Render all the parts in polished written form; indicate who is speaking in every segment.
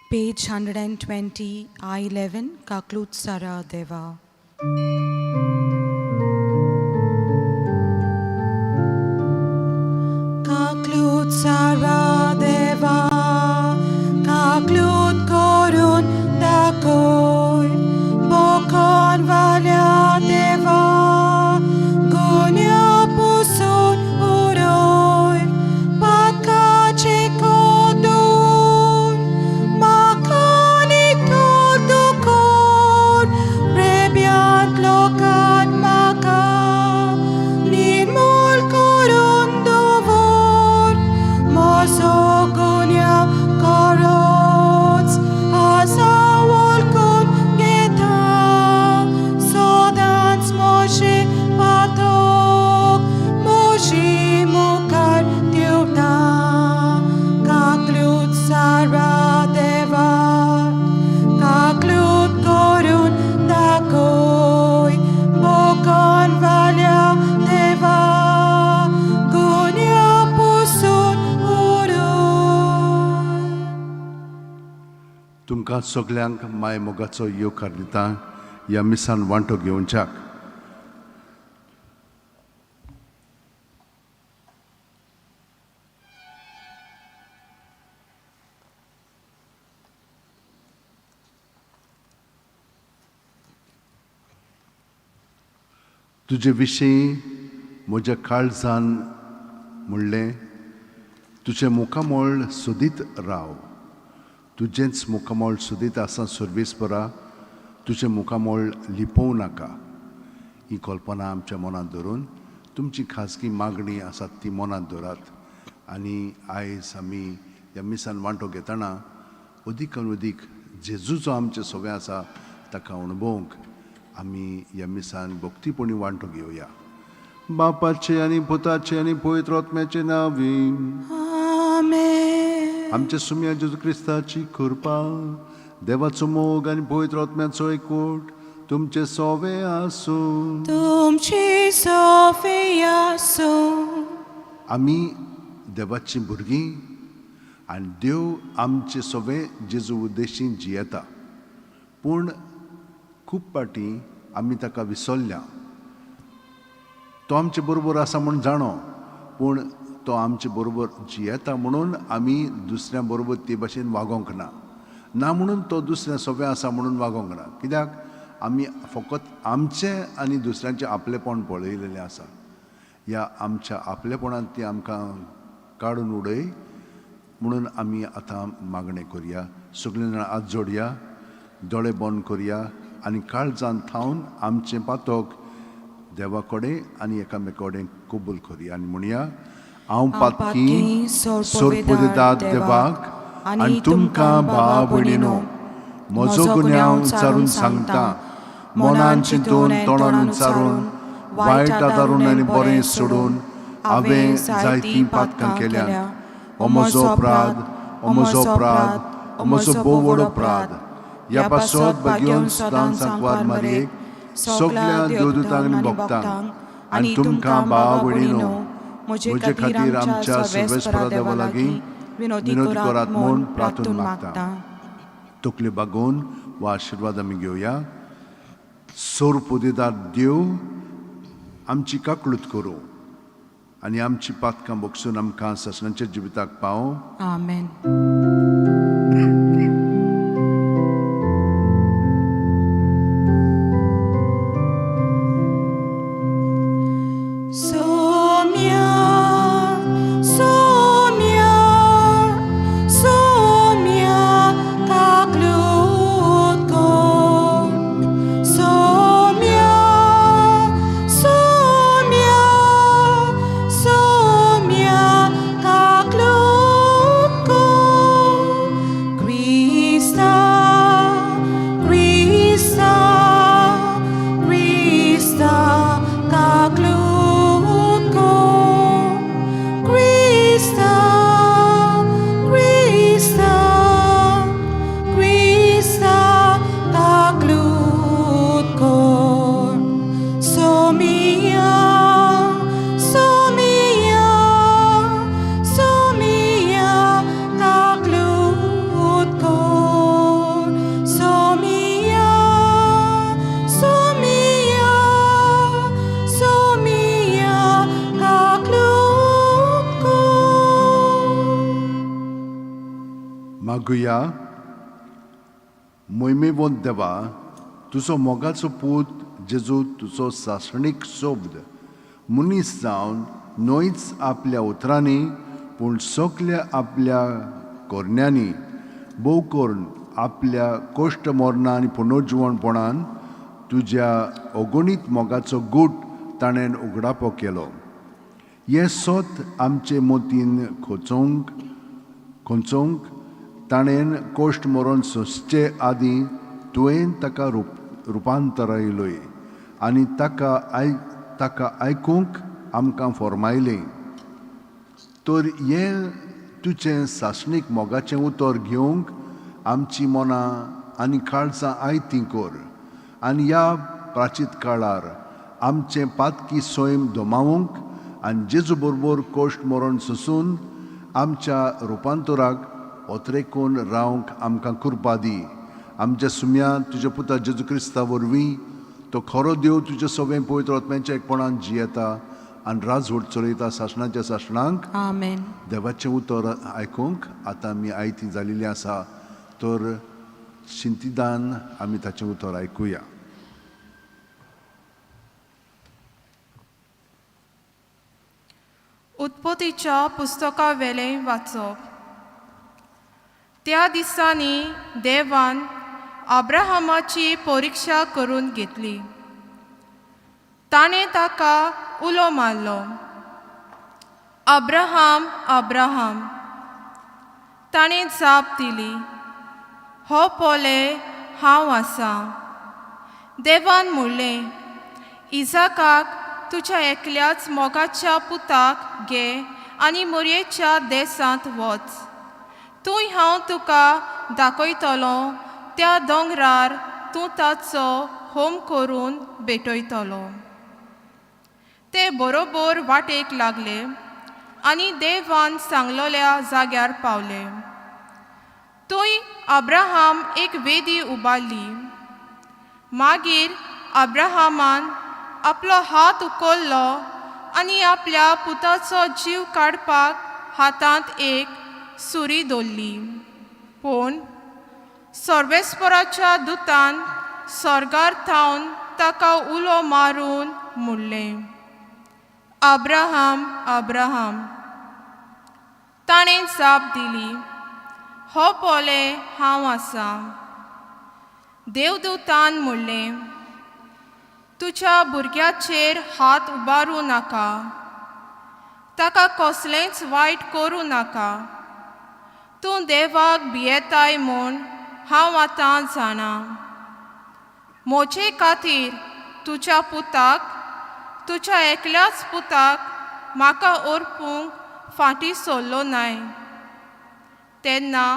Speaker 1: Page 120, I-11, Kaklut Sara Deva. Kaklut Sara Deva, Kaklut Korun Dakoy, Bokon Valya Deva, Gunya Pusun Uroy, Patkache Kodun, Makani Todukor, Prebiant Lokat Maka, Nirmul Korundovor, Mozogunya Korots, Asawol Kun Geta, Sodans Moshe Patok, Moshe Mukar Tiuta, Kaklut Sara Deva, Kaklut Korun Dakoy, Bokon Valya Deva, Gunya Pusun Uroy.
Speaker 2: तुमकां सगल्यांक माय मोगाचो येवकार दिता ह्या मिसान वांटो घेवच्याक. तुजे विशीं म्हज्या काळजान म्हणलें, तुजें मुखामळ सोदीत राव. तुजेंच मुखामळ सोदीत आसा सर्वेस्परा, तुजें मुखामळ लिपोवं नाका. ही कल्पना आमच्या मनांत धरून तुमची खाजगी मागणी आसात ती मनांत दवरात आनी आयज आमी ह्या मिसान वांटो घेतना अदीक आनी अदीक जेजूचो आमचें सगळें आसा ताका अणभवंक आमी ह्या मिसान भक्तीपणी वांटो घेवया. बापाचे आनी पुताचे आनी पवित्र आत्म्याचे नांवी.
Speaker 1: Amen.
Speaker 2: आमच्या सुम्या जेजू क्रिस्ताची कृपा, देवाचो मोग आनी पवित्र आत्म्याचो एकवट तुमचे सोवे आसूं.
Speaker 1: तुमची सोफी आसूं.
Speaker 2: आमी देवाचीं भुरगीं आनी देव आमचे सोवे जेजू उद्देशीन जियेता, पूण खूब फावटी आमी ताका विसरल्या. तो आमचे बरोबर आसा म्हूण जाणो, पूण तो आमचे बरोबर जियेता म्हणून आमी दुसऱ्या बरोबर ते भाशेन वागोंक ना. ना म्हणून तो दुसऱ्या सोबे आसा म्हणून वागोंक ना, कित्याक आमी फकत आमचें आनी दुसऱ्यांचें आपलेपण पळयलेलें आसा. ह्या आमच्या आपलेपणांत ती आमकां काडून उडय म्हणून आमी आतां मागणें करया. सगळीं जाणां हात जोडया, दोळे बंद करया आनी काळजान थावन आमचें पातक देवा कडेन आनी एकामेका कडेन कबूल करया आनी म्हणया, हांव पातकी सोरपुदेदाद देवाक आनी तुमकां भाव भयणीनो म्हजो गुन्यांव उच्चारून सांगता. मनान चिंतून, तोंडान उच्चारून, वायट आदारून आनी बरें सोडून हांवें जायतीं पातकां केल्यात. हो म्हजो अपराध, हो म्हजो अपराध, हो म्हजो भोव व्हड अपराध. ह्या पासत भगेवन सदां सांकवार मारयेक, सगल्या देवदूतांक आनी भक्तांक आनी तुमकां भाव भयणीनो म्हजे खातीर आमच्या सर्वेस्परा देवा लागीं विनोदी करात म्हूण प्रार्थून मागता. तकल्यो बागोवन हो आशिर्वाद आमी घेवया. सोरपुदेदार देव आमची काकळूत करूं आनी आमची पातकां बगसून आमकां सासणाच्या जिविताक पावों.
Speaker 1: Amen. Soumya, Soumya, Soumya, kaklut ko. Soumya, Soumya, Soumya, kaklut ko.
Speaker 2: मागुया. मोहिमेवंत देवा, तुजो मोगाचो पूत जेजू तुजो सासणीक शब्द मनीस जावन न्हयच आपल्या उतरांनी पूण सगल्या आपल्या करण्यांनी, भोव करून आपल्या कश्ट मरणा आनी पुनर्जिवणपणान तुज्या अगणीत मोगाचो गूट ताणें उगडापो केलो. हें सत आमचे मतीन खोचोवंक खोंचोवंक ताणें कश्ट मरण सोंसचे आदीं तुवें ताका रुपांतरायलोय आनी ताका आयकूंक आमकां फॉर्मायलें. तर हें तुजें सासणीक मोगाचें उतर घेवंक आमची मनां आनी काळजां आयतीं कर आनी ह्या प्राचीत काळार आमचें पातकी सैम दोमावूंक आनी जेजू बरोबर कश्ट मरण सोंसून आमच्या रुपांतराक ओतरेकून रावंक आमकां कृपा दी. आमच्या सुम्या तुज्या पुता जेजू क्रिस्ता वरवीं, तो खरो देव तुज्या सगळें पवित्र आत्म्याच्या एकपणान जियेता आनी राजवट चलयता सासणाच्या सासणांक.
Speaker 1: आमेन.
Speaker 2: देवाचें उतर आयकूंक आतां आमी आयती जालेली आसा, तर शिंतिदान आमी ताचें उतर आयकुया.
Speaker 3: उत्पत्तीच्या पुस्तका वेलें वाचप. त्या दिसांनी देवान अब्राहमाची परिक्षा करून घेतली. ताणें ताका उलो मारलो, अब्राहम, अब्राहम. ताणें जाप दिली, हो पोले हांव आसा. देवान म्हणलें, इजाकाक तुज्या एकल्याच मोगाच्या पुताक घे आनी मोरयेच्या देसांत वच. तूं हांव तुका दाखयतलो त्या दोंगरार तूं ताचो होम करून भेटयतलो. ते बरोबर वाटेक लागले आनी देवान सांगलेल्या जाग्यार पावले. थंय अब्राहम एक वेदी उबारली. मागीर अब्राहमान आपलो हात उखल्लो आनी आपल्या पुताचो जीव काडपाक हातांत एक सुरी दवरली. पूण सर्वेस्पराच्या दुतान स्वर्गार थावन ताका उलो मारून म्हणलें, अब्राहम, अब्राहम. ताणें जाप दिली, हो पोले हांव आसा. देवदूतान म्हणलें, तुज्या भुरग्याचेर हात उबारूं नाका, ताका कसलेंच वायट करूं नाका. तूं देवाक भियेताय म्हूण हांव आतां जाणा. म्हजे खातीर तुज्या पुताक, तुज्या एकल्याच पुताक म्हाका ओरपूंक फाटीं सरलो नाय. तेन्ना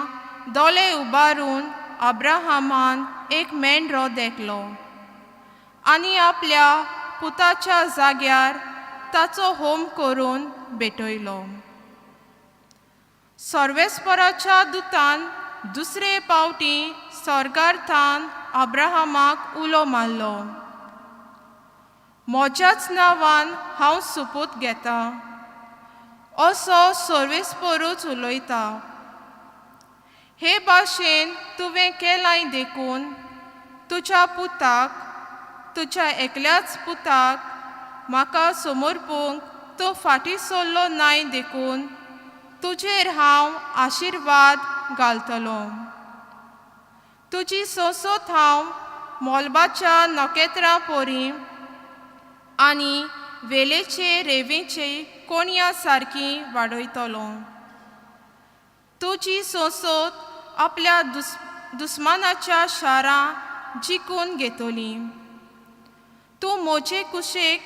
Speaker 3: दोळे उबारून अब्राहमान एक मेंढरो देखलो आनी आपल्या पुताच्या जाग्यार ताचो होम करून भेटयलो. सर्वेस्पराच्या दुतान दुसरे पावटी स्वर्गार थावन अब्राहमाक उलो मारलो, म्हज्याच नांवान हांव सोपूत घेता, असो सर्वेस्परूच उलयता. हे भाशेन तुवें केलाय देखून तुज्या पुताक, तुज्या एकल्याच पुताक म्हाका समर्पूंक तूं फाटीं सरलो नाय देखून तुजेर हांव आशिर्वाद घालतलो. तुजी सोंसत हांव मोलबाच्या नखेत्रां परी आनी वेलेचे रेंवेचे कोणया सारकी वाडयतलो. तुजी सोंसत आपल्या दुस्मानाच्या शारां जिखून घेतली. तूं म्हजे कुशेक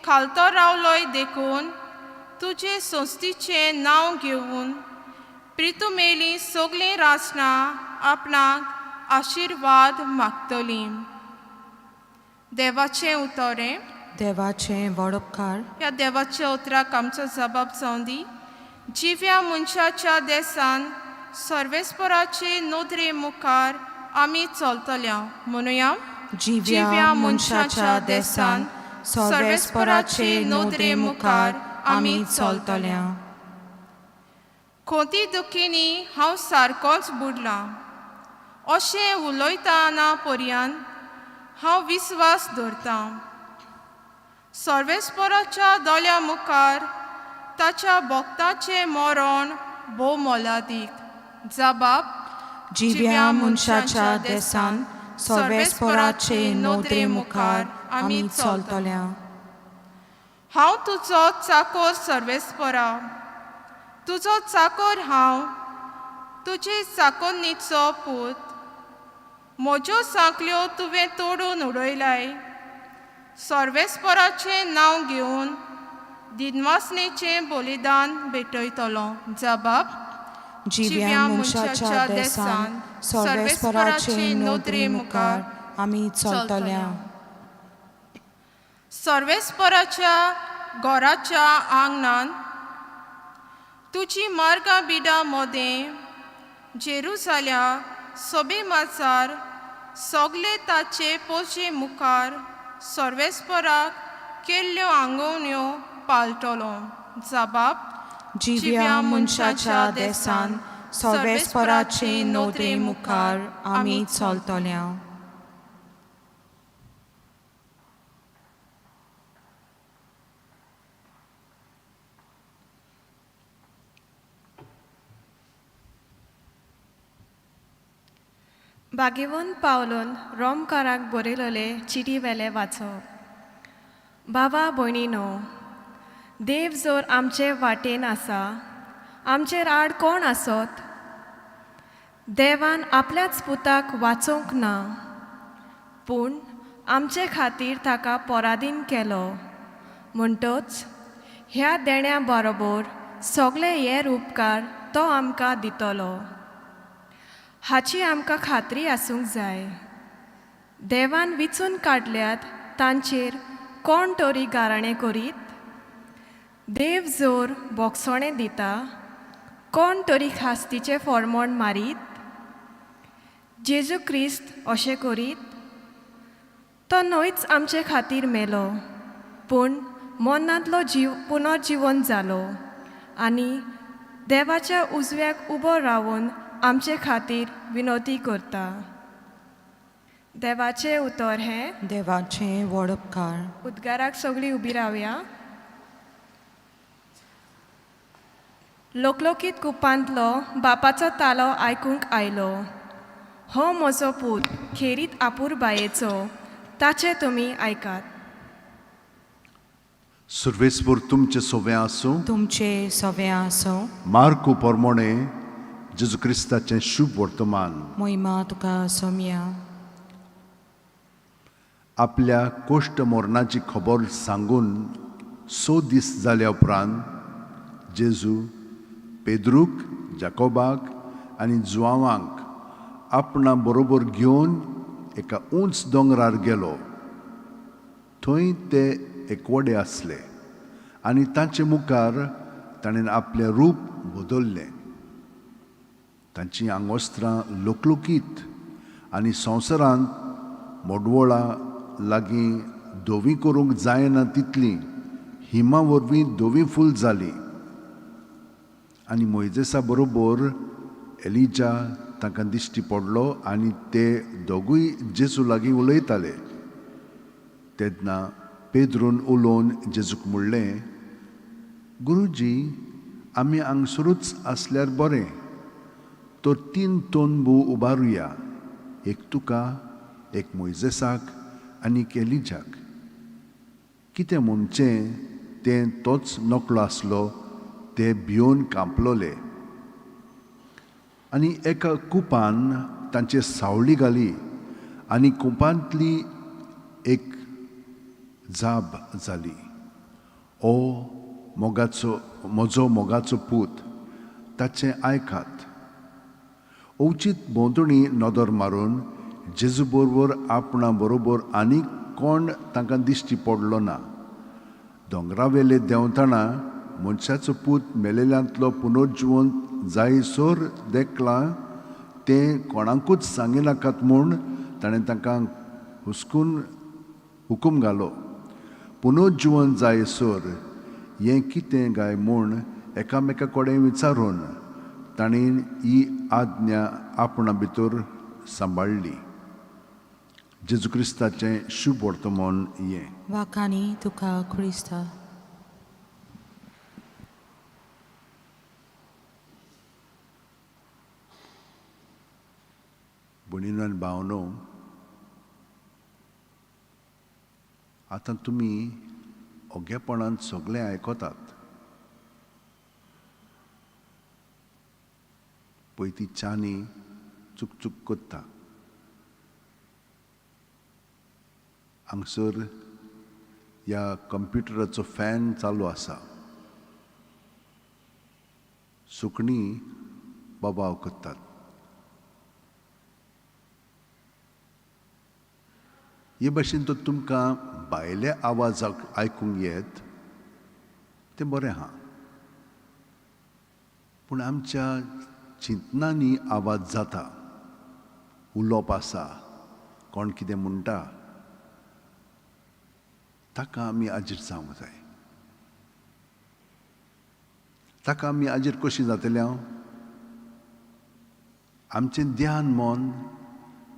Speaker 3: खालतो रावलोय देखून तुजे संस्थेचें नांव घेवन प्रितुमेली सगळीं रासणां आपणाक आशिर्वाद मागतलीं. देवाचें उतरें.
Speaker 1: देवाचें वडपकार.
Speaker 3: ह्या देवाच्या उतराक आमचो जबाब जावं दी. जिव्या मनशाच्या देसान सर्वेस्पराचे नदरे मुखार आमी चलतल्या म्हणुया.
Speaker 1: जिव्या मनशाच्या देसान सर्वेस्पराचे नदरे मुखार आमी चलतल्या.
Speaker 3: खोती दुखींनी हांव सारकोच बुडलां अशें उलयतना पर्यान हांव विस्वास दवरतां. सर्वेस्पराच्या दोळ्या मुखार ताच्या भक्ताचें मरण भोव मोलादीक. जबाब.
Speaker 1: जिव्या मनशाच्या देसान सर्वेस्पराचे नदरे मुखार आमी चलतल्या.
Speaker 3: हांव तुजो चाकोर सर्वेस्परा, तुजो चाकोर हांव, तुजे चाकोन्नीचो पूत. म्हज्यो सांकल्यो तुवें तोडून उडयलाय. सर्वेस्पराचें नांव घेवन दिनवासनेचें बलिदान भेटयतलो. जबाब.
Speaker 1: जिव्या मनशाच्या देसान सर्वेस्पराचे नदरे मुखार आमी चलतल्या.
Speaker 3: सर्वेस्पराच्या घराच्या आंगणान तुजी मार्गां बिडां मोदें जेरुजाल्या सोबे माचार सगले ताचे पोजे मुखार सर्वेस्पराक केल्ल्यो आंगवण्यो पाळटलो. जबाब.
Speaker 1: जिव्या मनशाच्या देसान सर्वेस्पराचे नदरे मुखार आमी चलतल्या.
Speaker 4: भाग्यवंत पावलोन रोमकाराक बरयलेले चिटी वेले वाचप. बाबा भयणीनो, देव जर आमचे वाटेन आसा, आमचेर आड कोण आसत? देवान आपल्याच पुताक वाचोवंक ना, पूण आमचे खातीर ताका पराधीन केलो. म्हणटच ह्या देण्या बरोबर सगळे हेर उपकार तो आमकां दितलो हाची आमकां खात्री आसूंक जाय. देवान विचून काडल्यात तांचेर कोण तरी गाराणें करीत? देव जोर बोगसणें दिता, कोण तरी खास्तीचें फॉर्मोण मारीत? जेजू क्रिस्त अशें करीत? तो न्हयच आमचे खातीर मेलो, पूण मनांतलो जीव पुनर्जिवन जालो आनी देवाच्या उजव्याक उबो रावन आमचे खातीर विनोती करता. देवाचें उतर हें.
Speaker 1: देवाचें व्हड उपकार.
Speaker 4: उद्गाराक सगळीं उबी रावया. लोकलोकीत कुपांतलो बापाचो तालो आयकूंक आयलो, हो म्हजो पूत खेरीत आपुरबायेचो, ताचें तुमी आयकात.
Speaker 2: सुर्वेस्पर तुमचें सोवें आसूं.
Speaker 1: तुमचे सवें आसूं.
Speaker 2: मार्कू पोरमोणे जेजू क्रिस्ताचें शुभ वर्तमान.
Speaker 1: मोहिमा तुका सोमया.
Speaker 2: आपल्या कोश्ट मरणाची खबर सांगून 6 दीस जाल्या उपरांत जेजू पेद्रूक, जाकोबाक आनी जुवांवांक आपणा बरोबर घेवन एका उंच दोंगरार गेलो. थंय ते एकवडे आसले आनी तांचे मुखार ताणें आपलें रूप बदल्लें. तांचीं आंगवस्त्रां लोकलोकीत आनी संवसारांत मोडवळा लागीं धवीं करूंक जायना तितलीं हिमा वरवीं धवीं फूल जालीं. आनी मोयजेसा बरोबर एलिजा तांकां दिश्टी पडलो आनी ते दोगूय जेजू लागीं उलयताले. तेन्ना पेद्रून उलोवन जेजूक म्हणलें, गुरुजी, आमी हांगसरूच आसल्यार बरें, तर 3 तंबू उबारुया, एक तुका, एक मोयजेसाक आनी एक एलिजाक. कितें म्हणचें तें तोच नकळो आसलो. ते भिवन कांपलोले आनी एका कुपान तांचेर सावळी घाली आनी कुपांतली एक जाप जाली, ओ मोगाचो, म्हजो मोगाचो पूत, ताचें आयकात. अवचीत भोंवतणी नदर मारून जेजू बरोबर आपणा बरोबर आनी कोण तांकां दिश्टी पडलो ना. दोंगरावेले देंवतना मनशाचो पूत मेलेल्यांतलो पुनर्जिवन जायसर देखलां तें कोणाकूच सांगिनाकात म्हूण ताणें तांकां हुसकून हुकूम घालो. पुनर्जिवन जायसर हें कितें काय म्हूण एकामेका कडेन विचारून ताणें ही आज्ञा आपणा भितर सांबाळ्ळी. जेजू क्रिस्ताचें शुभ वर्तमान हें.
Speaker 1: वाखाणी तुका क्रिस्ता.
Speaker 2: भयणीनो आनी भावनो, आतां तुमी ओगेपणान सगळें आयकतात. पळय ती चानी चुकचूक करता. हांगसर ह्या कंप्युटराचो फॅन चालू आसा. सुकणीं बोबाव करतात. हे भाशेन तर तुमकां भायले आवाज आयकूंक येत तें बरें आहा, पूण आमच्या चिंतनांनी आवाज जाता, उलोवप आसा, कोण कितें म्हणटा ताका आमी आजीर जावंक जाय. ताका आमी आजीर कशी जातले? हांव आमचें ध्यान मन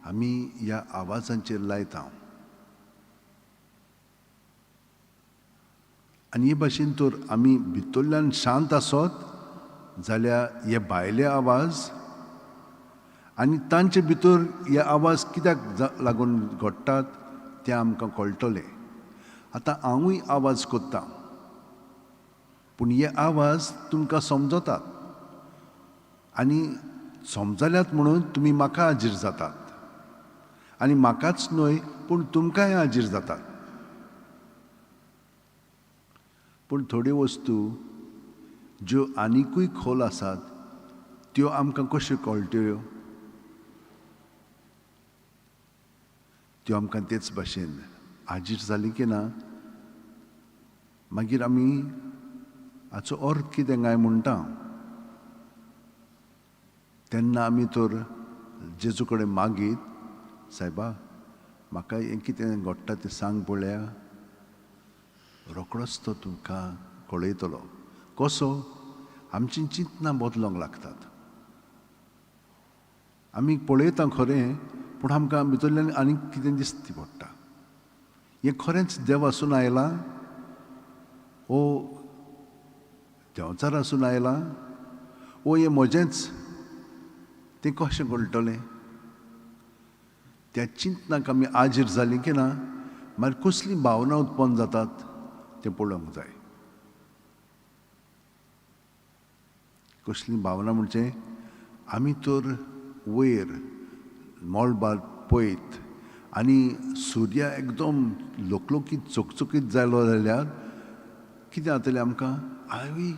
Speaker 2: आमी ह्या आवाजांचेर लायता. आनी हे भाशेन तर आमी भितरल्यान शांत आसत जाल्यार हे भायले आवाज आनी तांचे भितर हे आवाज कित्याक लागून घडटात तें आमकां कळटलें. आतां हांवूय आवाज करतां, पूण हे आवाज तुमकां समजतात आनी समजल्यात म्हणून तुमी म्हाका हाजीर जातात आनी म्हाकाच न्हय पूण तुमकांय हाजीर जातात. पूण थोड्यो वस्तू ज्यो आनिकूय खोल आसात त्यो आमकां कश्यो कळट्यो? त्यो आमकां तेच भाशेन हाजीर जाली की ना मागीर आमी हाचो अर्थ कितें काय म्हणटा तेन्ना आमी तर जेजू कडेन मागीत, सायबा म्हाका हें कितें घडटा तें सांग पळया. रोकडोच तो तुमकां कळयतलो. कसो? आमचीं चिंतनां बदलूंक लागतात. आमी पळयता खरें, पूण आमकां भितरल्यान आनीक कितें दिसती पडटा. हें खरेंच देव आसून आयलां, ओ देंवचार आसून आयलां, ओ हें म्हजेंच, तें कशें कळटलें? त्या चिंतनाक आमी आजीर जालीं की ना मागीर कसलीं भावनां उत्पन्न जातात तें पळोवंक जाय. कसलीं भावनां म्हणजे आमी तर वयर मळबार पळयत आनी सुर्या एकदम लोकलोकीत चकचकीत जालो जाल्यार कितें जातलें आमकां? आवय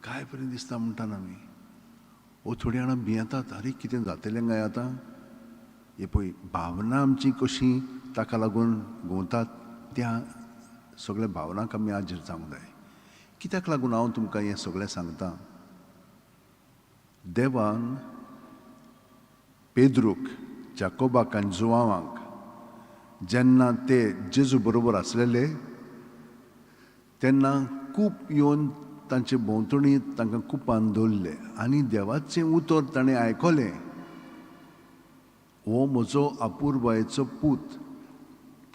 Speaker 2: काय बरें दिसता म्हणटा आमी. ओ थोडीं जाणां भियेतात, आरे कितें जातलें काय आतां? हे पळय भावनां आमची कशी ताका लागून घुंवतात त्या सगळ्या भावनांक आमी हाजीर जावंक जाय. कित्याक लागून हांव तुमकां हें सगळें सांगता? देवान पेद्रूक, जाकोबाक आनी जुवांवाक जेन्ना ते जेजू बरोबर आसलेले तेन्ना खूब येवन तांचे भोंवतणी तांकां कुपान दवरले आनी देवाचें उतर ताणें आयकलें, हो म्हजो अपुरबायेचो पूत,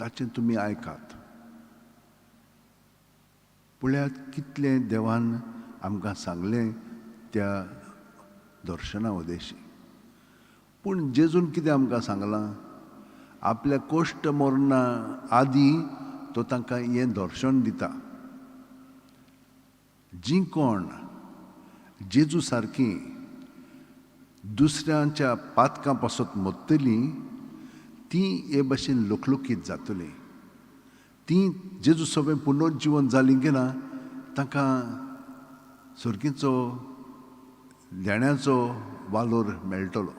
Speaker 2: ताचें तुमी आयकात. पळयात कितलें देवान आमकां सांगलें त्या दर्शना उदेशी. पूण जेजून कितें आमकां सांगलां? आपल्या कोश्ट मरणा आदीं तो तांकां हें दर्शन दिता. जीं कोण जेजू सारकीं दुसऱ्यांच्या पातकां पासत मरतलीं तीं हे भाशेन लोकलोकीत जातलीं. तीं जेजू सगळें पुनर्जिवन जालीं की ना तांकां सर्गीचो देण्याचो वालोर मेळटलो.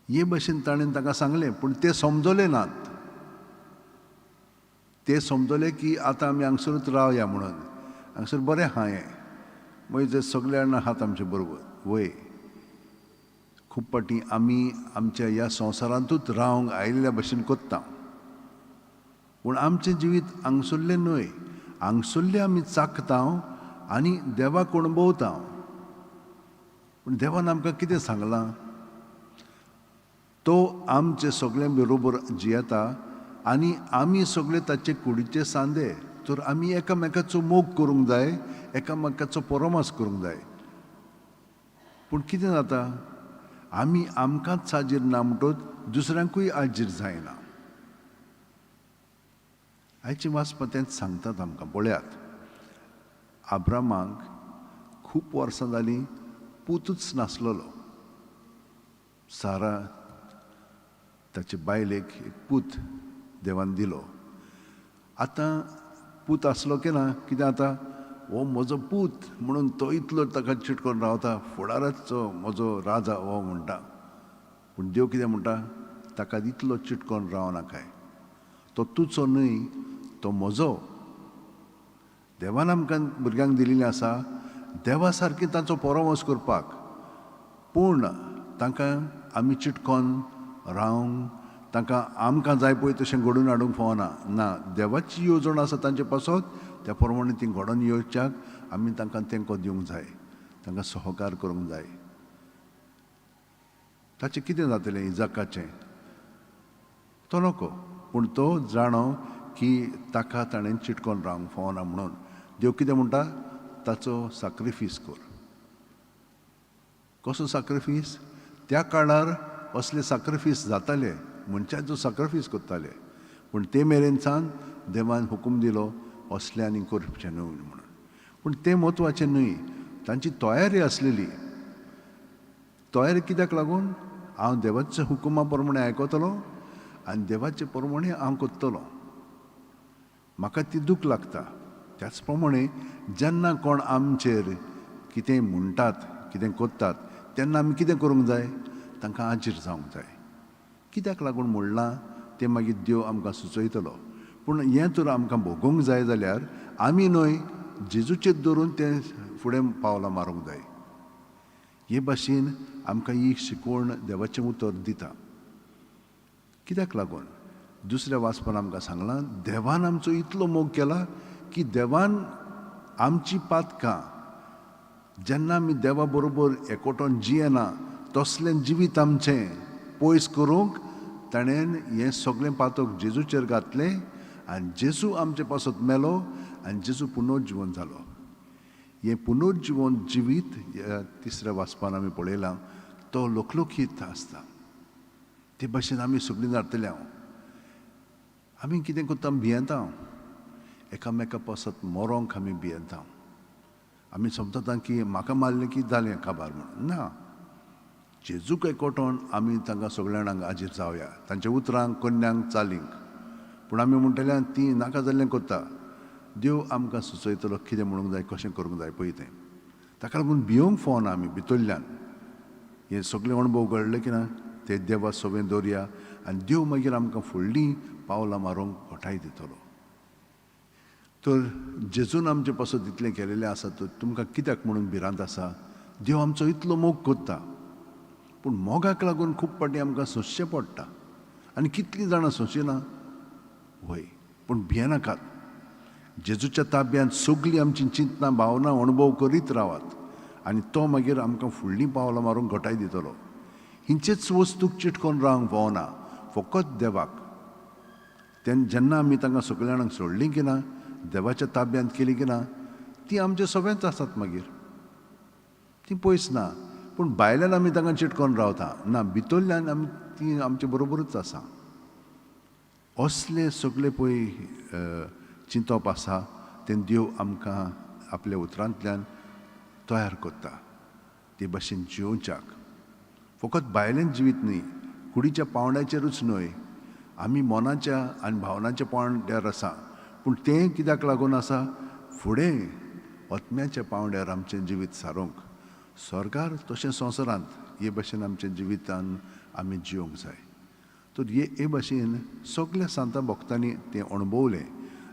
Speaker 2: हे भाशेन ताणें तांकां सांगलें, पूण ते समजले नात. ते समजले की आतां आमी हांगसरूच रावया म्हणून, हांगसर बरें आहा हें, मागीर ते सगळे जाणां आहात आमचे बरोबर. वय खूब फावटी आमी आमच्या ह्या संवसारांतूच रावंक आयिल्ल्या भशेन करता, पूण आमचें जिवीत हांगसरलें न्हय. हांगसरलें आमी चाखता आनी देवाक अणभवता. पूण देवान आमकां कितें सांगलां? तो आमचे सगळ्यां बरोबर जियेता आनी आमी सगळे ताचे कुडीचे सांदे. तर आमी एकामेकाचो मोग करूंक जाय, एकामेकाचो परोमास करूंक जाय. पूण कितें जाता, आमी आमकांच हाजीर ना म्हणटच दुसऱ्यांकूय हाजीर जायना. आयचें वाचपा तेंच सांगतात आमकां. पळयात, आब्रामाक खूब वर्सां जालीं पूतच नासलेलो. सारा ताचे बायलेक एक पूत देवान दिलो. आतां पूत आसलो की ना कितें जाता, हो म्हजो पूत म्हणून तो इतलो ताका चिटकोन रावता, फुडाराचो म्हजो राजा हो म्हणटा. पूण देव कितें म्हणटा, ताका इतलो चिटकोन रावनाकाय, तो तुजो न्हय, तो म्हजो. देवान आमकां भुरग्यांक दिल्लें आसा देवा सारकें तांचो परामर्श करपाक, पूण तांकां आमी चिटकोन रावंक, तांकां आमकां जाय पळय तशें घडोवन हाडूंक फावना. ना, देवाची येवजण आसा तांचे पासत, त्या प्रमाणे ती घडोवन येवच्याक आमी तांकां तेंको दिवंक जाय, तांकां सहकार करूंक जाय. ताचें कितें जातलें इजाकाचें, तो नको, पूण तो जाणो की ताका ताणें चिटकोन रावंक फावना म्हणून. देव कितें म्हणटा, ताचो साक्रिफीस कर. कसो साक्रिफीस? त्या काळार असले साक्रिफीस जाताले, मनशाचो साक्रिफीस करताले. पूण ते मेरेन सान देवान हुकूम दिलो असले आनी करचें न्हय म्हणून. पूण तें म्हत्वाचें न्हय, तांची तयारी आसलेली. तयारी कित्याक लागून? हांव देवाच्या हुकुमा प्रमाणे आयकतलो आनी देवाचे प्रमाणे हांव करतलो, म्हाका ती दूख लागता. त्याच प्रमाणे जेन्ना कोण आमचेर कितें म्हणटात, कितें करतात, तेन्ना आमी कितें करूंक जाय, तांकां आजीर जावंक जाय. कित्याक लागून म्हणलां तें मागीर देव आमकां सुचयतलो. पूण हें तर आमकां भोगोवंक जाय जाल्यार आमी न्हय जेजूचेर धरून तें फुडें पावलां मारूंक जाय. हे भाशेन आमकां ही शिकवण देवाचें उतर दिता. कित्याक लागून दुसऱ्या वाचपान आमकां सांगलां, देवान आमचो इतलो मोग केला की देवान आमची पातकां जेन्ना आमी देवा बरोबर एकवटोन जियेना तसलें जिवीत आमचें पयस करूंक ताणें हें सगळें पातक जेजूचेर घातलें आनी जेजू आमचे पासत मेलो आनी जेजू पुनर्जिवन जालो. हें पुनर्जिवन जिवीत ह्या तिसऱ्या वाचपान आमी पळयलां, तो लोकलोकीत आसता. ते भाशेन आमी सगळीं जातले. हांव आमी कितें करता, भियेता, एकामेका पासत मरोंक आमी भियेता. आमी समजता की म्हाका मारलें की जालें काबार म्हणून. ना, जेजूक एकवटोन आमी तांकां सगळ्या जाणांक हाजीर जावया, तांच्या उतरांक कन्यांक चालींक. पूण आमी म्हणटले ती नाका जाल्लें करता. देव आमकां सुचयतलो कितें म्हणूंक जाय, कशें करूंक जाय पळय तें. ताका लागून भियोंक फावना आमी भितरल्यान. हे सगळे अणभव घडले की ना ते देवा सवें दवरया आनी देव मागीर आमकां फुडलीं पावलां मारूंक घटाय दितलो. तर जेजून आमचे पासत इतलें केलेलें आसा, तर तुमकां कित्याक म्हणून भिरांत आसा? देव आमचो इतलो मोग करता, पूण मोगाक लागून खूब फावटी आमकां सोंसचें पडटा. आनी कितलीं जाणां सोंसिना वय, पूण भियेनाकात. जेजूच्या ताब्यांत सगळीं आमचीं चिंतनां भावनां अणभव करीत रावात आनी तो मागीर आमकां फुडलीं पावलां मारूंक घटाय दितलो. हिंचेच वस्तूक चिटकोन रावंक फावना, फकत देवाक. तेन्ना जेन्ना आमी तांकां सगळ्या जाणांक सोडलीं की ना, देवाच्या ताब्यांत केली की ना, ती आमचे सगळेंच आसात, मागीर ती पयस ना. पूण भायल्यान आमी तांकां चिटकोन रावता ना, भितरल्यान आमी ती आमचे बरोबरूच आसा. असले सगळे पळय चिंतप आसा तें देव आमकां आपल्या उतरांतल्यान तयार करता. ते भाशेन जियोवच्याक फकत भायल्यान जिवीत न्हय, कुडीच्या पावंड्याचेरूच न्हय, आमी मनाच्या आनी भावनाच्या पावंड्यार आसा. पूण तें कित्याक लागून आसा, फुडें आत्म्याच्या पावंड्यार आमचें जिवीत सारोवंक स्वर्गार तशें संवसारांत हे भाशेन आमच्या जिवितान आमी जियोंक जाय. तर हे भाशेन सगल्या सांता भक्तांनी तें अणभवलें.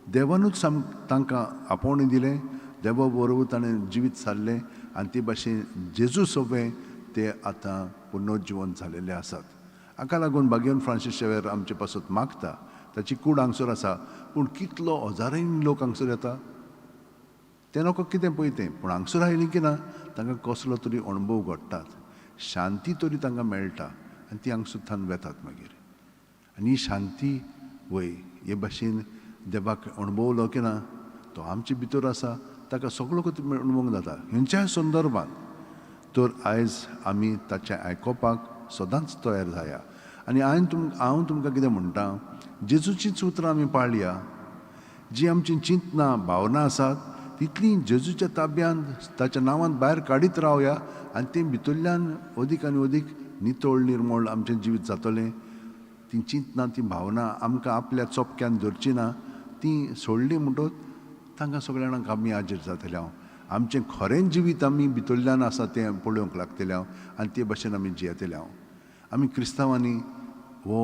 Speaker 2: देवानूच तांकां आपोवणें दिलें, देवा बरोबर ताणें जिवीत सारलें आनी ते भाशेन जेजू सोंपें ते आतां पुनर्जिवन जालेले आसात. हाका लागून बागेवन फ्रांसीस शेवेर आमचे पासत मागता. ताची कूड हांगसर आसा, पूण कितलो हजारांनी लोक हांगसर येता. तें नको कितें पळय तें, पूण हांगसर आयलीं की ना तांकां कसलो तरी अणभव घडटात, शांती तरी तांकां मेळटा आनी ती हांगसर थावन वेतात मागीर. आनी ही शांती वय हे भाशेन देवाक अणभवलो की ना तो आमचे भितर आसा, ताका सगळो अणभवंक जाता खंयच्याय संदर्भात. तर आयज आमी ताचें आयकोपाक सदांच तयार जाया. आनी हांव तुमकां कितें म्हणटा, जेजूचींच उतरां आमी पाळया. जी आमची चिंतनां भावना आसात तितलीं जेजूच्या ताब्यांत ताच्या नांवान भायर काडीत रावया आनी तें भितरल्यान अदीक आनी अदीक नितळ निर्मळ आमचें जिवीत जातलें. तीं चिंतनां तीं भावना आमकां आपल्या चोपक्यान धरची ना, तीं सोडलीं म्हणटकच तांकां सगळ्या जाणांक आमी हाजीर जातले. हांव आमचें खरें जिवीत आमी भितरल्यान आसा तें पळोवंक लागतलें हांव आनी ते भाशेन आमी जियेतले. हांव आमी क्रिस्तांवांनी हो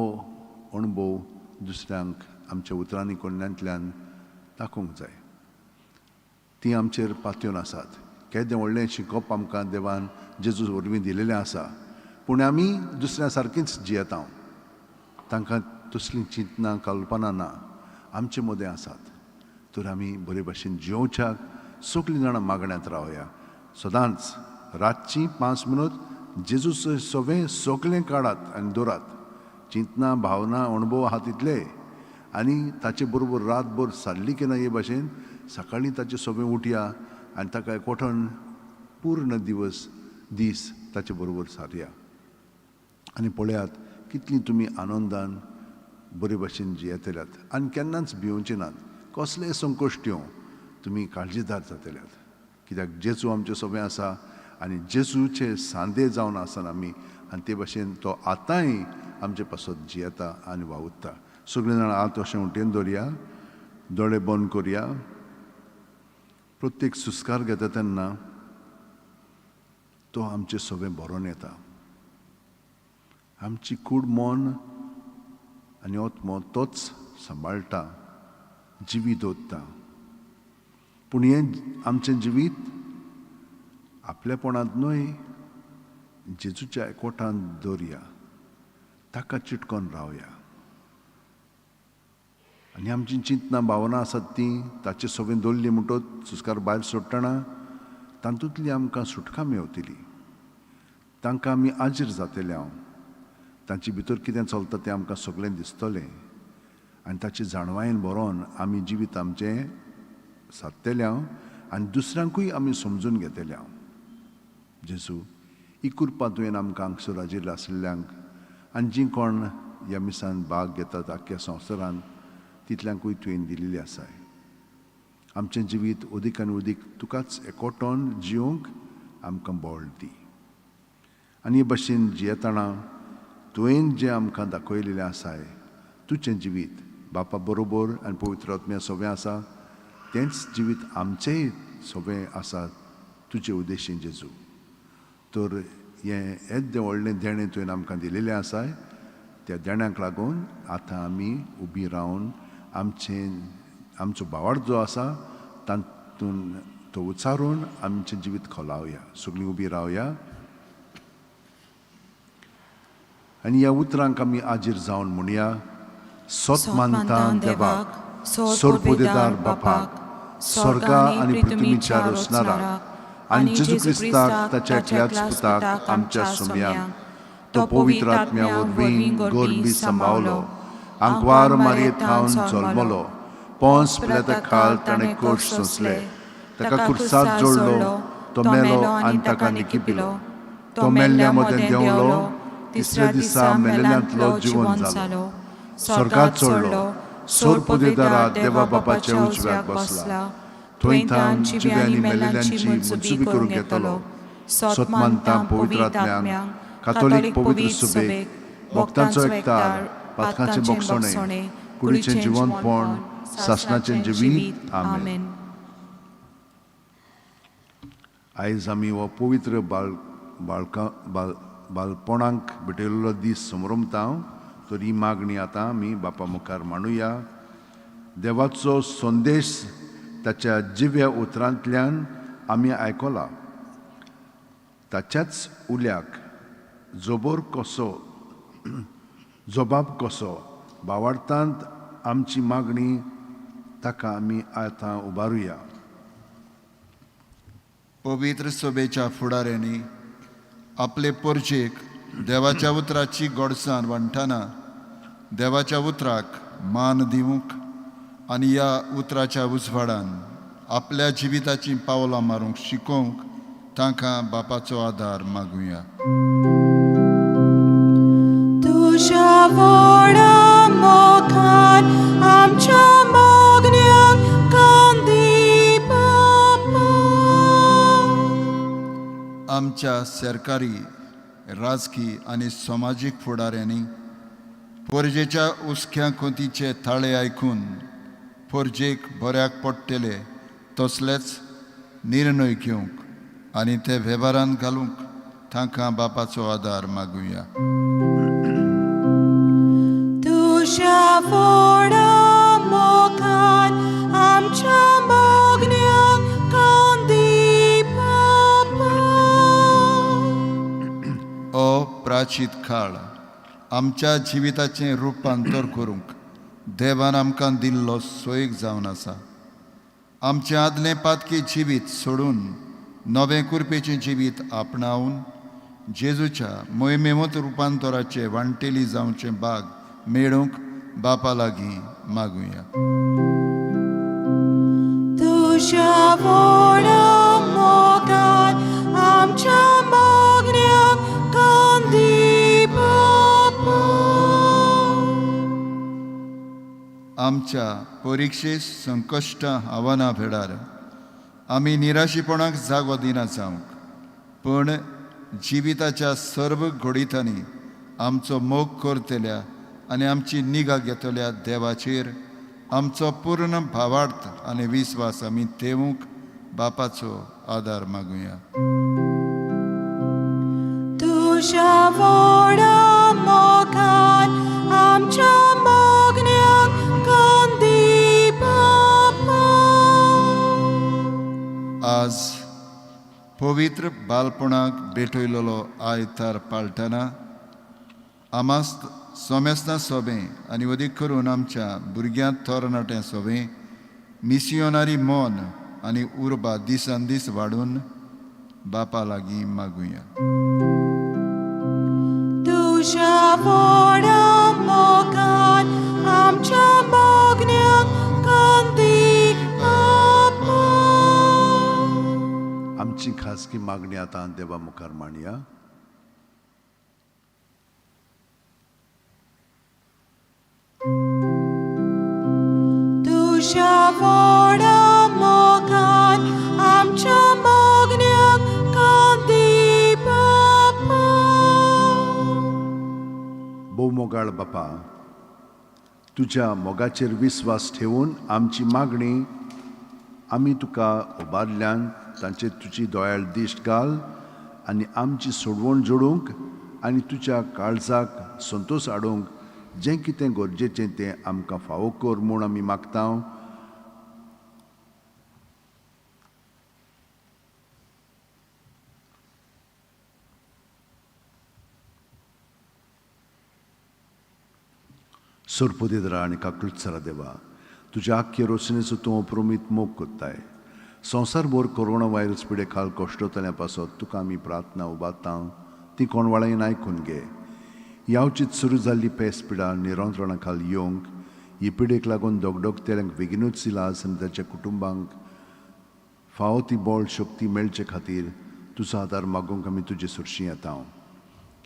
Speaker 2: अणभव दुसऱ्यांक आमच्या उतरांनी कोन्यांतल्यान दाखोवंक जाय. तीं आमचेर पातयेवन आसात. केदें व्हडलें शिकोवप आमकां देवान जेजू वरवीं दिलेलें आसा, पूण आमी दुसऱ्या सारकींच जियेता. तांकां तसलीं चिंतनां कल्पना ना, आमचे मदें आसात. तर आमी बरे भाशेन जियोवच्याक सगळीं जाणां मागण्यांत रावया. सदांच रातचीं 5 मिनट जेजूचे सगळें सगळें काडात आनी दवरात. चिंतनां भावना अणभव आहा तितले, आनी ताचे बरोबर रातभर सारली की ना हे भाशेन सकाळीं ताचे सगळें उठया आनी ताका एकवटन पूर्ण दिवस दीस ताचे बरोबर सारया. आनी पळयात कितलीं तुमी आनंदान बरे भाशेन जियेतल्यात आनी केन्नाच भिवचे नात. कसलेय संकश्ट येवं तुमी काळजीदार जातल्यात, कित्याक जेजू आमचे सगळें आसा आनी जेजूचे सांदे जावन आसना आमी, आनी ते भाशेन तो आतांय आमचे पासत जियेता आनी वावुरता. सगळीं जाणां हात अशें उटेन दवरया, दोळे बंद करया. प्रत्येक सुस्कार घेता तेन्ना तो आमचे सगळें भरोन येता. आमची कूड मन आनी आत्मो तोच सांबाळटा, जिवीत दवरता. पूण हें आमचें जिवीत आपलेपणांत न्हय, जेजूच्या एकवटान दवरया, ताका चिटकोन रावया. आनी आमची चिंतनां भावनां आसात तीं ताचे सगळें दवरलीं म्हणटकच सुस्कार भायर सोडटना तातूंतली आमकां सुटका मेवतली. तांकां आमी आजीर जातले. हांव तांचे भितर कितें चलता तें आमकां सगळें दिसतलें आनी ताची जाणवायेन बरोवन आमी जिवीत आमचें सादतले हांव आनी दुसऱ्यांकूय आमी समजून घेतले. हांव जेजू ही कृपा तुवें आमकां हांगसर हाजीर आशिल्ल्यांक आनी जीं कोण ह्या मिसान भाग घेतात आख्ख्या संवसारान तितल्यांकूय तुवें दिल्ली आसाय. आमचें जिवीत अदीक आनी अदीक तुकाच एकवटोन जिवंक आमकां बळ दी. आनी हे भाशेन जियेतना तुवें जें आमकां दाखयलेलें आसाय तुजें जिवीत बापा बरोबर आनी पवित्र आत्म्या सगळें आसा तेंच जिवीत आमचेंय सगळें आसा तुजे उद्देशीन जेजू. तर हें येद्दें व्हडलें देणें तुवें आमकां दिलेलें आसाय, त्या देण्याक लागून आतां आमी उबी रावन आमचें आमचो भावार्थ जो आसा तातूंत तो उच्चारून आमचें जिवीत खोलावया. सगळीं उबी रावया आनी ह्या उतरांक आमी आजीर जावन म्हणया. सत मानता देवाक, सोरपोदेदार बापाक, स्वर्गा आनी पृथ्वीच्या रचणाराक आनी जेजू क्रिस्ताक ताच्या एकल्याच पुताक आमच्या सोम्याक, तो पवित्र आत्म्या वरवीं गोरबी सांबावलो, आंकवार मारये थावन जल्मलो, पोंस पिलाता खाल ताणें कोश सोंसले, ताका कुर्सात जोडलो, तो मेलो आनी ताका निकिपिलो, तो मेल्ल्या मदें देंवलो, तिसऱ्या दिसा मेलेल्यांतलो जिवन जालो, स्वर्गात चडलो, सोरपोदेदारा देवा बापाच्या उजव्याक बसला, थंय थावन जिव्यांनी मेलेल्यांची मनसुबी करूंक येतलो. सत मानता पवित्र आत्म्यांक, कातोलीक पवित्र सुबेक, भक्तांचो एकतार, पातकांचें बोगसणें, कुडीचें जिवनपण, सासणाचें जिवीत. आमेन. आयज आमी हो पवित्र बाळ बाळका बाल बालपणाक भेटयल्लो दीस समरमता. तर ही मागणी आतां आमी बापा मुखार मांडुया. देवाचो संदेश ताच्या जिव्या उतरांतल्यान आमी आयकला. ताच्याच उल्याक जबर कसो जबाब कसो भावार्थांत आमची मागणी ताका आमी आतां उबारुया.
Speaker 5: पवित्र सभेच्या फुडाऱ्यांनी आपले पोरचेक देवाच्या उतराची गोडसाण वांट्टना देवाच्या उतराक मान दिवंक आनी ह्या उतराच्या उजवाडान आपल्या जिविताचीं पावलां मारूंक शिकोवंक तांकां बापाचो आदार मागुया.
Speaker 1: तुज्या व्हडा मोगान आमच्या मागण्यांक कान दी बापा.
Speaker 5: आमच्या सरकारी, राजकी आनी समाजीक फुडाऱ्यांनी पोरजेच्या हुस्क्या खोतीचे थाळे आयकून पोरजेक बऱ्याक पडटले तसलेच निर्णय घेवंक आनी ते वेव्हारांत घालूंक तांकां बापाचो आदार मागुया.
Speaker 1: तुज्या व्हडा मोगान आमच्या मागण्यांक कान दी बापा.
Speaker 5: ओ प्राचीत काळ आमच्या जिविताचें रुपांतर करूंक देवान आमकां दिल्लो सोयीक जावन आसा. आमचें आदलें पातकी जिवीत सोडून नवें कुरपेचें जिवीत आपणावन जेजूच्या मोहिमेवंत रुपांतराचे वांटेली जावचें बाग मेळूंक बापा लागीं मागुया.
Speaker 1: तुज्या व्हडा मोगान आमच्या मागण्यांक कान दी बापा.
Speaker 5: आमच्या परिक्षे, संकश्टां, आव्हानां वेळार आमी निराशीपणाक जागो दिना जावंक, पूण जिविताच्या सर्व घडितांनी आमचो मोग करतल्या आनी आमची निगा घेतल्या देवाचेर आमचो पूर्ण भावार्थ आनी विस्वास आमी तेवूंक बापाचो आदार मागुया.
Speaker 1: तुज्या व्हडा मोगान आमच्या मागण्यांक कान दी बापा.
Speaker 5: आज पवित्र बालपणाक भेटयलेलो आयतार पाळटना आमास सोमेस्तां सोबें आनी अदीक करून आमच्या भुरग्यांत तरणाट्यां सोबें मिसियोनारी मन आनी उर्बा दिसान दीस वाडून बापा लागीं मागुया.
Speaker 1: तुज्या व्हडा मोगान आमच्या मागण्यांक कान दी बापा.
Speaker 2: आमची खासगी मागणी आतां देवा मुखार मांडया.
Speaker 1: तुज्या व्हडा मोगान आमच्या मागण्यांक कान दी बापा.
Speaker 2: भोव मोगाळ बापा, तुज्या मोगाचेर विस्वास ठेवून आमची मागणी आमी तुका उबारल्यान तांचेर तुजी दोयाळ दिश्ट घाल आनी आमची सोडवण जोडूंक आनी तुज्या काळजाक संतोश हाडूंक जें कितें गरजेचें तें आमकां फावो कर म्हूण आमी मागता. सोरपोदेद्रा आनी काकळुत्सरा देवा, तुज्या आख्खे रोसणेचो तूं अप्रमीत मोग कोत्ताय. संवसारभर कोरोना व्हायरस पिडे खाल कश्टतल्या पासत तुका आमी प्रार्थना उबारता, ती कोणवाळायन आयकून घे. यावचीत सुरू जाल्ली पेस पिडा निरंत्रणा खाल येवंक, ही पिडेक लागून दगदगतेल्यांक बेगिनूच इलाज आनी ताच्या कुटुंबांक फावो ती बळ शक्ती मेळचे खातीर तुजो आदार मागूंक आमी तुजे सुरशी येता.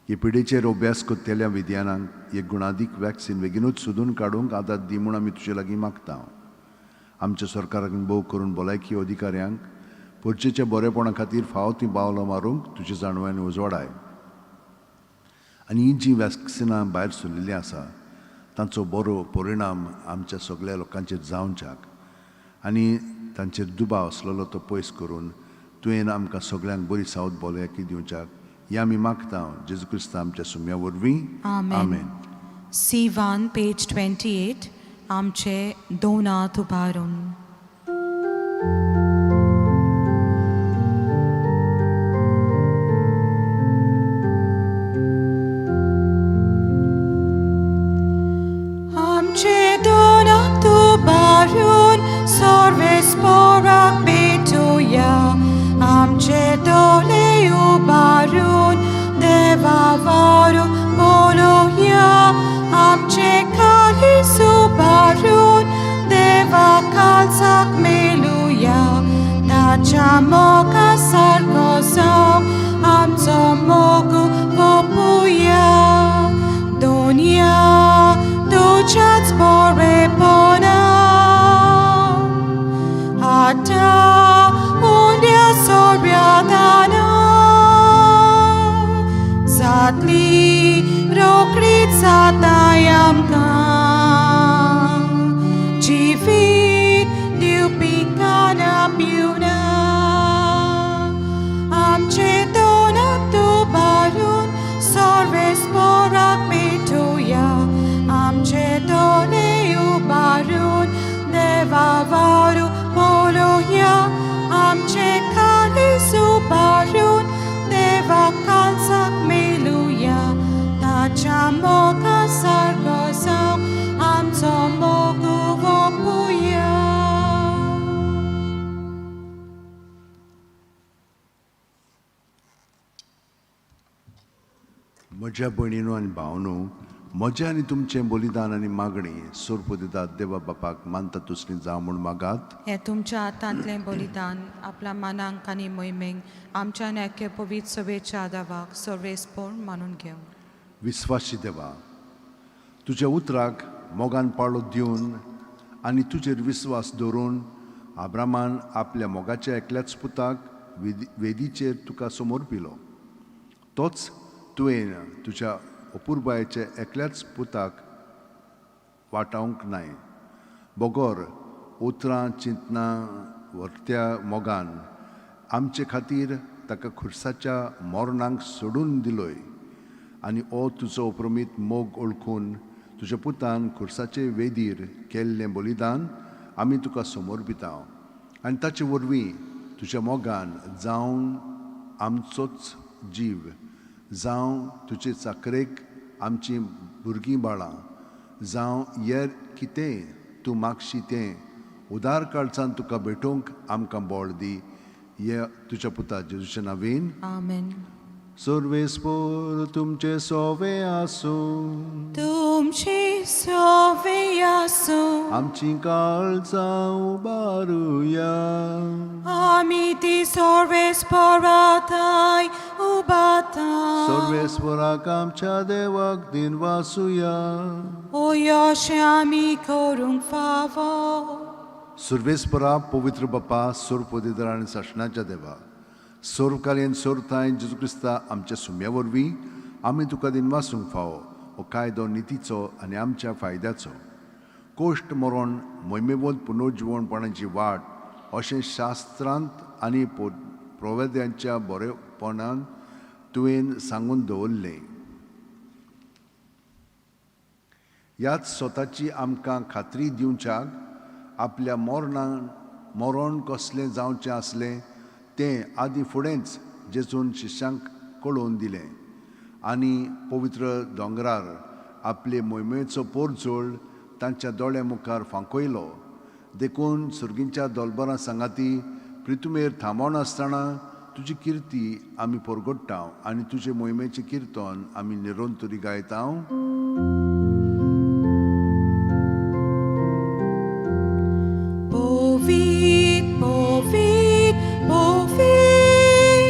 Speaker 2: हे पिडेचेर अभ्यास करतल्या विज्ञानांक एक गुणादीक वॅक्सिन बेगिनूच सोदून काडूंक आदार दी म्हूण आमी तुजे लागीं मागता. आमच्या सरकाराक भोव करून भलायकी अधिकाऱ्यांक परचेच्या बरेपणा खातीर फावो ती पावलां मारूंक तुजे जाणवायन उजवाडाय आनी हीं जीं वॅक्सिनां भायर सरिल्लीं आसा तांचो बरो परिणाम आमच्या सगळ्या लोकांचेर जावच्याक आनी तांचेर दुबाव आसलेलो तो पयस करून तुवें आमकां सगळ्यांक बरी सावध भलायकी दिवच्याक हें आमी मागता जेजू क्रिस्ता आमच्या सुम्या वरवीं.
Speaker 1: आमेन.
Speaker 2: आमेन.
Speaker 1: C1 page 28. आमचे दोन हात उबारून. आमचे दोन हात उबारून सर्वेस्पोराक भेटुया. आमचे ताच्या मोगा सारको जावं आमचो मोग वोपुया दोनया तुज्याच बरेपणा आतां उंड्या सोऱ्या जातली रोखडीच जाताय आमकां जिवीत दिवपी खाना पिवना आमचे दोन उबारून सर्वेस्पराक पेटोया आमचे दोने उबारून देवा वारू बोलोया आमचे काळीज उबारून देवा काळजाक मेलुया ताच्या मोगा सारको जावं आमचो मोग वोपुया.
Speaker 2: म्हज्या भयणीनो आनी भावनो, म्हजें आनी तुमचें बलिदान आनी मागणी सोरप दितात देवा बापाक मानता तुसली जावं म्हूण मागात.
Speaker 1: हें तुमच्या हातांतलें बलिदान आपल्या मनांक आनी मोहिमेक आमच्या एके पवित्र सभेच्या दावाक सर्वेस्पोर मानून घेवं.
Speaker 2: विस्वासी देवा, तुज्या उतराक मोगान पाळो दिवन आनी तुजेर विस्वास दवरून आब्रामान आपल्या मोगाच्या एकल्याच पुताक वेदीचेर तुका समोर पिलो. तोच तुवें तुज्या अपुरबायेच्या एकल्याच पुताक वाटावंक नाय, बगर उतरां चिंतनां व्हरत्या मोगान आमचे खातीर ताका खुर्साच्या मरणाक सोडून दिलोय. आनी ओ तुजो अप्रमीत मोग ओळखून तुज्या पुतान खुर्साचे वेदीर केल्लें बलिदान आमी तुका समर्पिता आनी ताचे वरवीं तुज्या मोगान जावन आमचोच जीव जावं तुजे चाकरेक आमचीं भुरगीं बाळां जावं येर कितेंय तूं मागशी तें उदार काळजान तुका भेटोवंक आमकां बळ दी. हे तुज्या पुता जेजूच्या नांवेन.
Speaker 1: आमेन.
Speaker 2: सर्वेस्पोर तुमचे सोवे आसूं.
Speaker 1: तुमची सोवे आसूं.
Speaker 2: आमची काळजां उबारुया.
Speaker 1: आमी ती सर्वेस्पराताय उबाता.
Speaker 2: सर्वेस्वराक आमच्या देवाक दिन वासुया.
Speaker 1: ओ यशें आमी करूंक फावो.
Speaker 2: सर्वेस्परा पवित्र बापा, सोरपदिदर आनी सासणाच्या देवा, सोरकालीन सोरताय जेजू क्रिस्ता आमच्या सुम्या वरवीं आमी तुका दिनवासूंक फावो हो कायदो नितीचो आनी आमच्या फायद्याचो. कोश्ट मरण मोहिमेवंत पुनर्जिवणपणाची वाट अशें शास्त्रांत आनी प्रोवेद्यांच्या बरेपणान तुवें सांगून दवरलें. ह्याच स्वताची आमकां खात्री दिवच्याक आपल्या मरणान मरण कसलें जावचें आसलें तें आदीं फुडेंच जेजून शिश्यांक कळोवन दिलें आनी पवित्र दोंगरार आपले मोहिमेचो पोरजोळ तांच्या दोळ्या मुखार फांकयलो. देखून सुर्गींच्या दोलबरां सांगाती प्रितुमेर थांबोनासतना तुजी किर्ती आमी परगट्टा आनी तुजे मोहिमेचें किर्तन आमी निरंतरी गायता.
Speaker 1: Povit, povit, povit,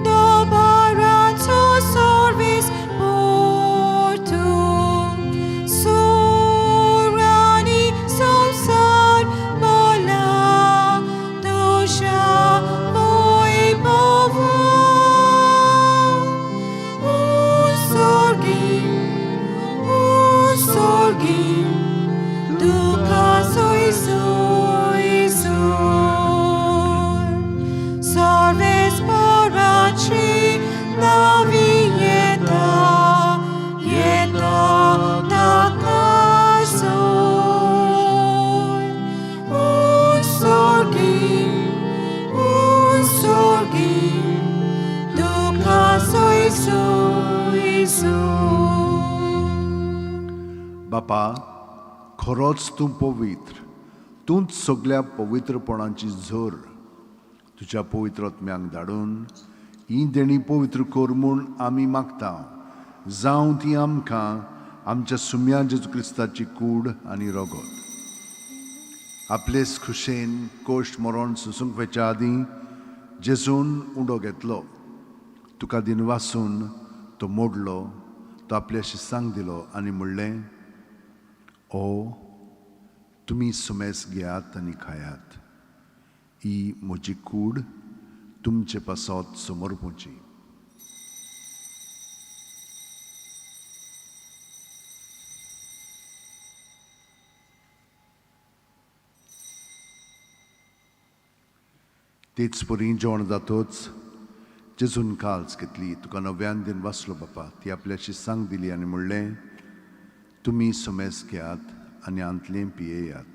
Speaker 1: dobaranzo sorvis portum, surani samsar bola, dosha voi bovo, usorgim, duca soi soi sur, sorves poraci la vieta, ieta taca soi. Usorgim, usorgim, duca soi soi sur.
Speaker 2: बापा, खरोच तूं पवित्र, तूंच सगल्या पवित्रपणाची झर. तुज्या पवित्र आत्म्यांक धाडून ही देणी पवित्र कर म्हूण आमी मागता. जावं ती आमकां आमच्या सुम्या जेजू क्रिस्ताची कूड आनी रगत. आपलेच खुशेन कोश्ट मरण सोसूंक वचच्या आदीं जेजून उंडो घेतलो, तुका दिनवासून तो मोडलो, तो आपल्या शिस्तांक दिलो आनी म्हणलें, ओ तुमी सुमेस घेयात आनी खायात, ही म्हजी कूड तुमचे पासत समर्पूची. तेच परी जेवण जातोच जेजून काल्स घेतली, तुका नव्यान दिन वाचलो बापा, ती आपल्या शिस्तांक दिली आनी म्हणलें, तुमी सुमेस घेयात आनी आंतलें पियेयात,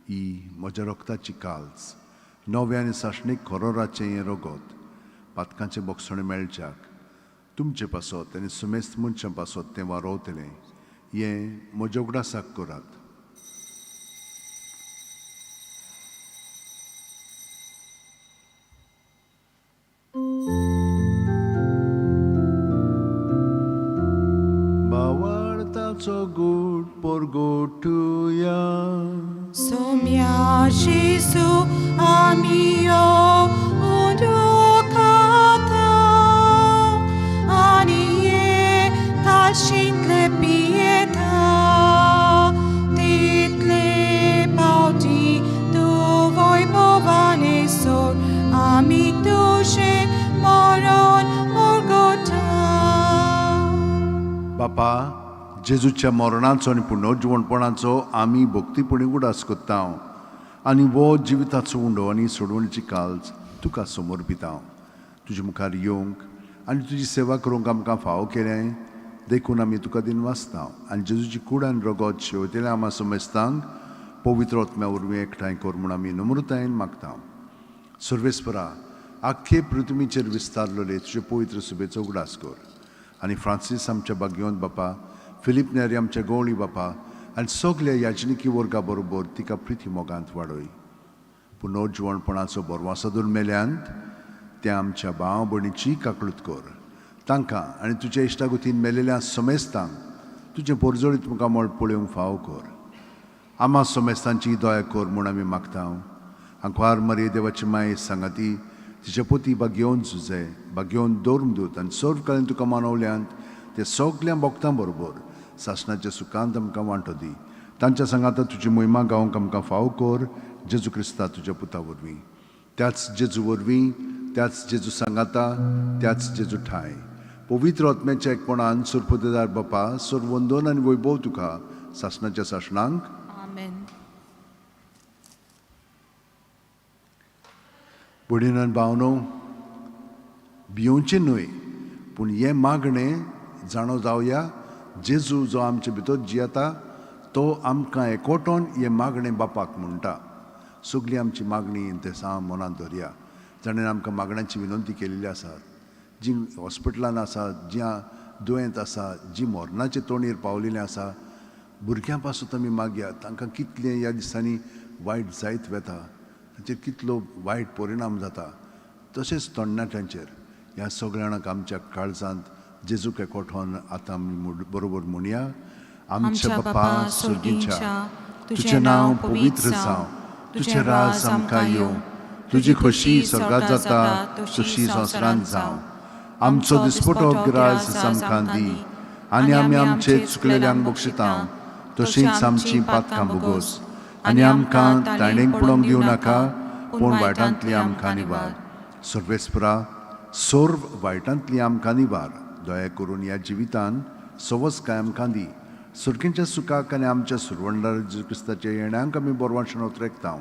Speaker 2: ही म्हज्या रक्ताची काल्स, नव्या आनी सासणीक खरोराचें हें रगत, पातकांचें बोगसणें मेळच्याक तुमचे पासत आनी सुमेस्त मनशां पासत तें वारोवतलें, हें म्हज्या उगडासाक करात. बावडताचो गोड परगोटुया
Speaker 1: सोम्या जेजू आमी यो उदकांत आनी हे ताशींतले पियेता, तितले पावटी तूं वैभवाने सोड आमी तुजें मरण मुरगोटा.
Speaker 2: बापा, जेजूच्या मरणाचो आनी पुनर्जिवणपणाचो आमी भक्तीपणी उगडास करता आनी हो जिविताचो उंडो आनी सोडवणीची काल्स तुका समर्पिता. तुजे मुखार येवंक आनी तुजी सेवा करूंक आमकां फावो केलें देखून आमी तुका दिनवासता आनी जेजूची कूड आनी रगत शेवतेल्या आमा समेस्तांक पवित्र आत्म्या वरवीं एकठांय कर म्हूण आमी नम्रतायेन मागता. सर्वेस्परा, आख्खे पृथ्वीचेर विस्तारलेले तुजे पवित्र सुबेचो उगडास कर आनी फ्रांसीस आमच्या बागयोन बापा, फिलीप नेरी आमच्या गवळी बापा आनी सगल्या याजनिकी वर्गा बरोबर तिका प्रिती मोगांत वाडय. पुनर्जिवणपणाचो बरवासादूर मेल्यांत त्या आमच्या भाव भयणीची काकळूत कर, तांकां आनी तुज्या इश्टागतीन मेलेल्या समेस्तांक तुजें पोरजोळीत मुखामळ पळोवंक फावो कर. आमा समेस्तांची दया कर म्हूण आमी मागता. आंकवार मरे देवाची माय सांगाती तिच्या पोती बागेवन सुजे बागेवन दवरून आनी सर्व काळीन तुका मानवल्यांत ते सगल्या भक्तां बरोबर सासणाच्या सुखांत आमकां वांटो दी. तांच्या सांगाता तुजी मोहिमा गावंक आमकां फावो कर, जेजू क्रिस्ता तुज्या पुता वरवीं, त्याच जेजू वरवीं, त्याच जेजू सांगाता, त्याच जेजू ठाय पवित्र आत्म्याच्या एकपणान सुरपुतेदार बापा सर्व वंदन आनी वैभव तुका सासणाच्या सासणांक.
Speaker 1: आमेन.
Speaker 2: भयणीन आनी भावनो, भियोवचें न्हय पूण हें मागणें जाणो जावया, जेजू जो आमचे भितर जियेता तो आमकां एकवटोन हें मागणें बापाक म्हणटा. सगळी आमची मागणी देसां मनांत धरया. जाणें आमकां मागण्यांची विनंती केलेली आसा, जीं हॉस्पिटलान आसा, जीं दुयेंत आसा, जीं मरणाचे तोंडीर पावलेलीं आसा, भुरग्यां पासून आमी मागया. तांकां कितलें ह्या दिसांनी वायट जायत वता, तांचेर कितलो वायट परिणाम जाता, तशेंच तरणाट्यांचेर. ह्या सगळ्या जाणांक आमच्या काळजांत जेजूक एकवटोन आतां आमी बरोबर म्हणया. आमच्या बापा सर्गींच्या, तुजें नांव पवित्र जावं, तुजें राज आमकां येवं, तुजी खोशी स्वर्गात जाता तशी संवसारांत जावं. आमचो दिसपटो ग्रास आमकां दी आनी आमी आमचे चुकलेल्यांक बक्षिता तशींच आमचीं पातकां भोगोस आनी आमकां ताणेंक पडोवंक दिवं नाका पूण वायटांतली आमकां निवार. सर्वेस्परा, सर्व वायटांतली आमकां निवार. दया करून ह्या जिवितान सवस काय आमकां दी. सुरखेंच्या सुखाक आनी आमच्या सुरवंडार जेजू क्रिस्ताच्या येण्यांक आमी बरवांशन उतरेकता.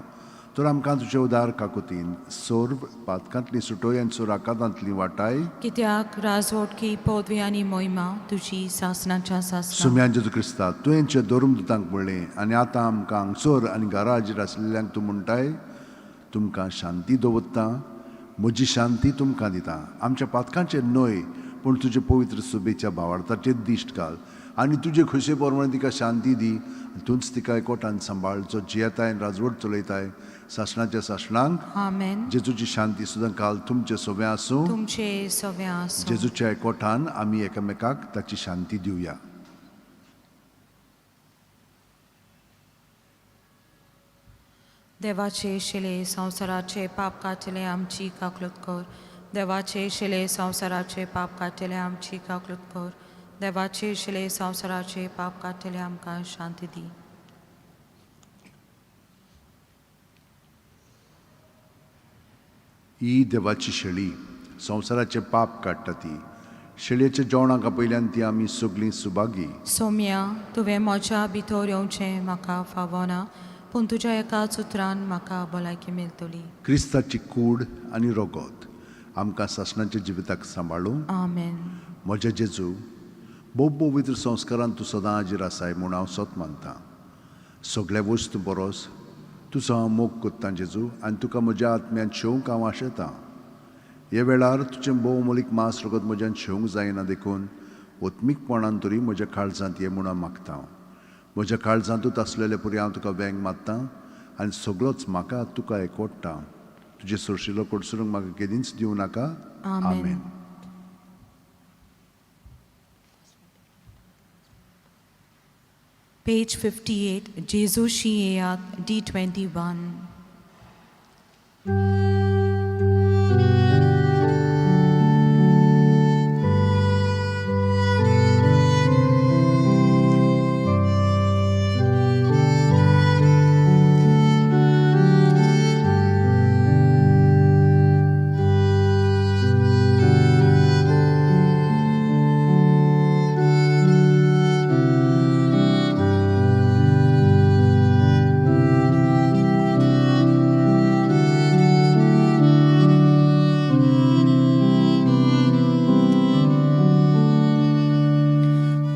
Speaker 2: तर आमकां तुजे उदार काकुतीन सर्व पातकांतली सुटोय आनी सोर आकांतांतली वाटाय.
Speaker 1: कित्याक राजवटकी पदवी आनी मोहिमा तुजी सासणाच्या सासणा.
Speaker 2: सुम्यान जेजू क्रिस्ता, तुवें धर्म दुतांक म्हणलें आनी आतां आमकां हांगसर आनी घरा हाजीर आसलेल्यांक तूं म्हणटाय, तुमकां शांती दवरता, म्हजी शांती तुमकां दिता. आमच्या पातकांचेर न्हय पूण तुजे पवित्र सुबेच्या भावार्थाचेर दिश्ट घाल आनी तुजे खोशये प्रमाणे तिका शांती दी. तूंच तिका एकवटान सांबाळ, जो जियेताय राजवट चलयताय सासणाच्या सासणांक.
Speaker 1: आमेन.
Speaker 2: जेजूची शांती सुद्दां काल तुमचे सोबें आसूं.
Speaker 1: तुमचे सगळें आसूं.
Speaker 2: जेजूच्या एकवटान आमी एकामेकाक ताची शांती दिवया.
Speaker 1: देवाचे शिले संवसाराचे पाप काडटले आमची काकलूत कर. देवाचे शिले संवसाराचे पाप काडटले आमची काकलूत कर. देवाचे शिले संवसाराचे पाप काडटले आमकां शांती दी.
Speaker 2: ही देवाची शेळी संवसाराचें पाप काडटा ती शेळयेच्या जेवणाक आपयल्यान ती आमी सगळीं सुभागी.
Speaker 1: सोम्या, तुवें म्हज्या भितर येवचें म्हाका फावना, पूण तुज्या एकाच उतरान म्हाका भलायकी मेळटली.
Speaker 2: क्रिस्ताची कूड आनी रगत आमकां सासणाच्या जिविताक सांबाळूं.
Speaker 1: आमेन.
Speaker 2: म्हज्या जेजू, भोव पवित्र संस्कारान तूं सदां हाजीर आसाय म्हूण हांव सत मानतां. सगळ्या वस्तू बरोस तुजो हांव मोग कोत्तां जेजू, आनी तुका म्हज्या आत्म्यान शेवंक हांव आशेतां. हे वेळार तुजें भोव अमोलीक मांस रगत म्हज्यान शेवंक जायना, देखून ओत्मीकपणान तरी म्हज्या काळजांत ये म्हूण हांव मागतां. म्हज्या काळजांतूच आसलेले पुरी हांव तुका वेंग मारतां आनी सगळोच म्हाका तुका एकवडटा. तुजें सोरशिलो कडसरूंक म्हाका केदींच दिवं नाका.
Speaker 1: आमेन. पेज 58, जेजूशी येयात, D21.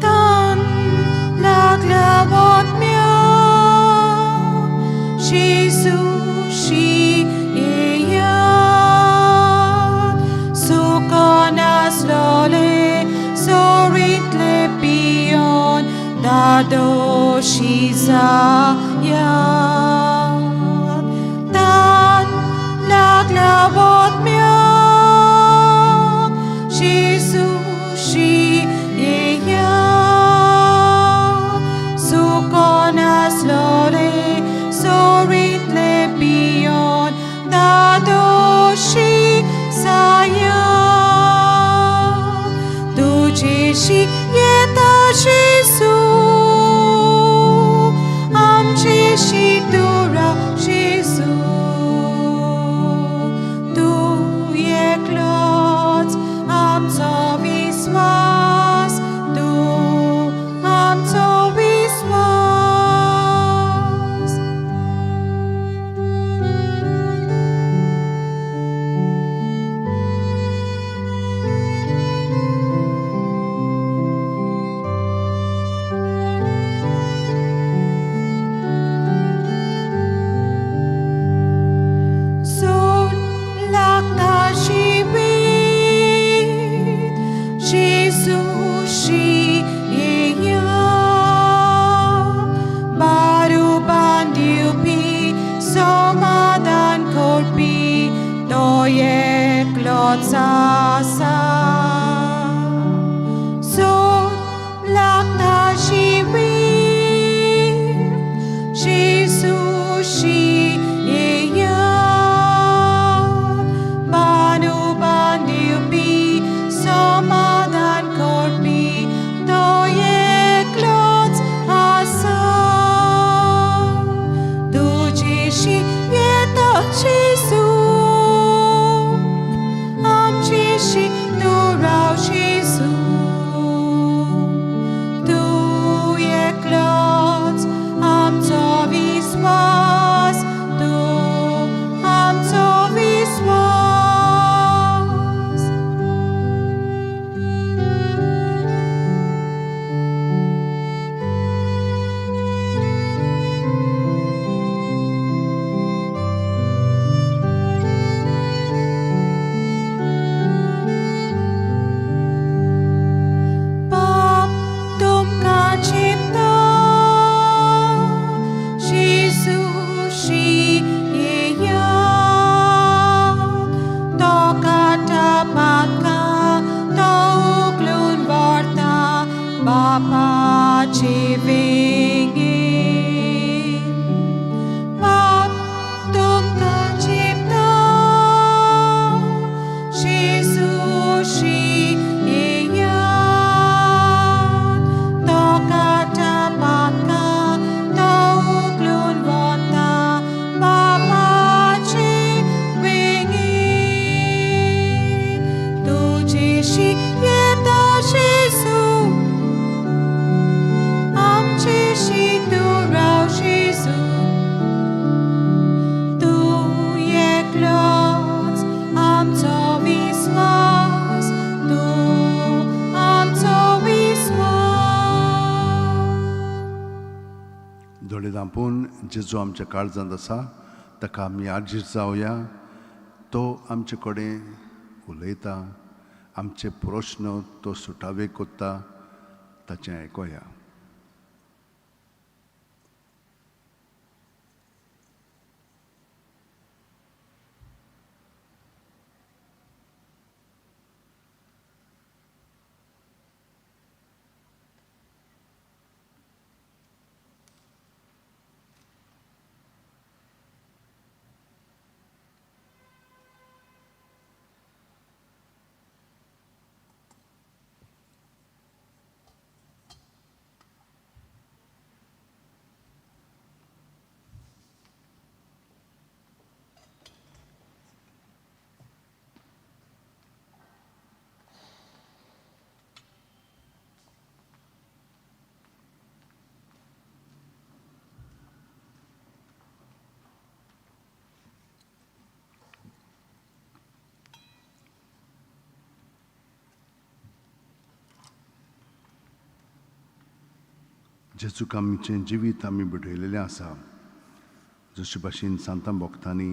Speaker 1: Tan लागल्या जेजूशी येयात, सुखान आसलोले सोरींतले पियोन दादोशी जायात. तान लागल्या जेजूशी येयात, सुखान आसलोले सोरींतले पियोन दादोशी जायात. तुजेशी येता जेजू, आमचेशी तुरा जेजू, तूं एकलोच आमचो विस्वास, तूं आमचो विस्वास. सोड लागता जिवीत जेजूशी येयात, बारुबान दिवपी समाधान करपी तो एकलोच आसा. सोड लागता जिवीत जेजूशी येयात, बानुबान दिवपी समाधान करपी तो एकलोच आसा. तुजेशी येता जेजू, आमचेशी तूं राव जेजू, तूं एकलोच आमचो विस्वास, तूं आमचो विस्वास.
Speaker 2: आपोवन जेजू आमच्या काळजांत आसा ताका आमी आर्जीर जावया. तो आमचे कडेन उलयता, आमचे प्रश्न तो सुटावे कोत्ता, ताचें आयकोया. जेजूक आमचें जिवीत आमी भेटयलेलें आसा, जशे भाशेन सांतां भोक्तांनी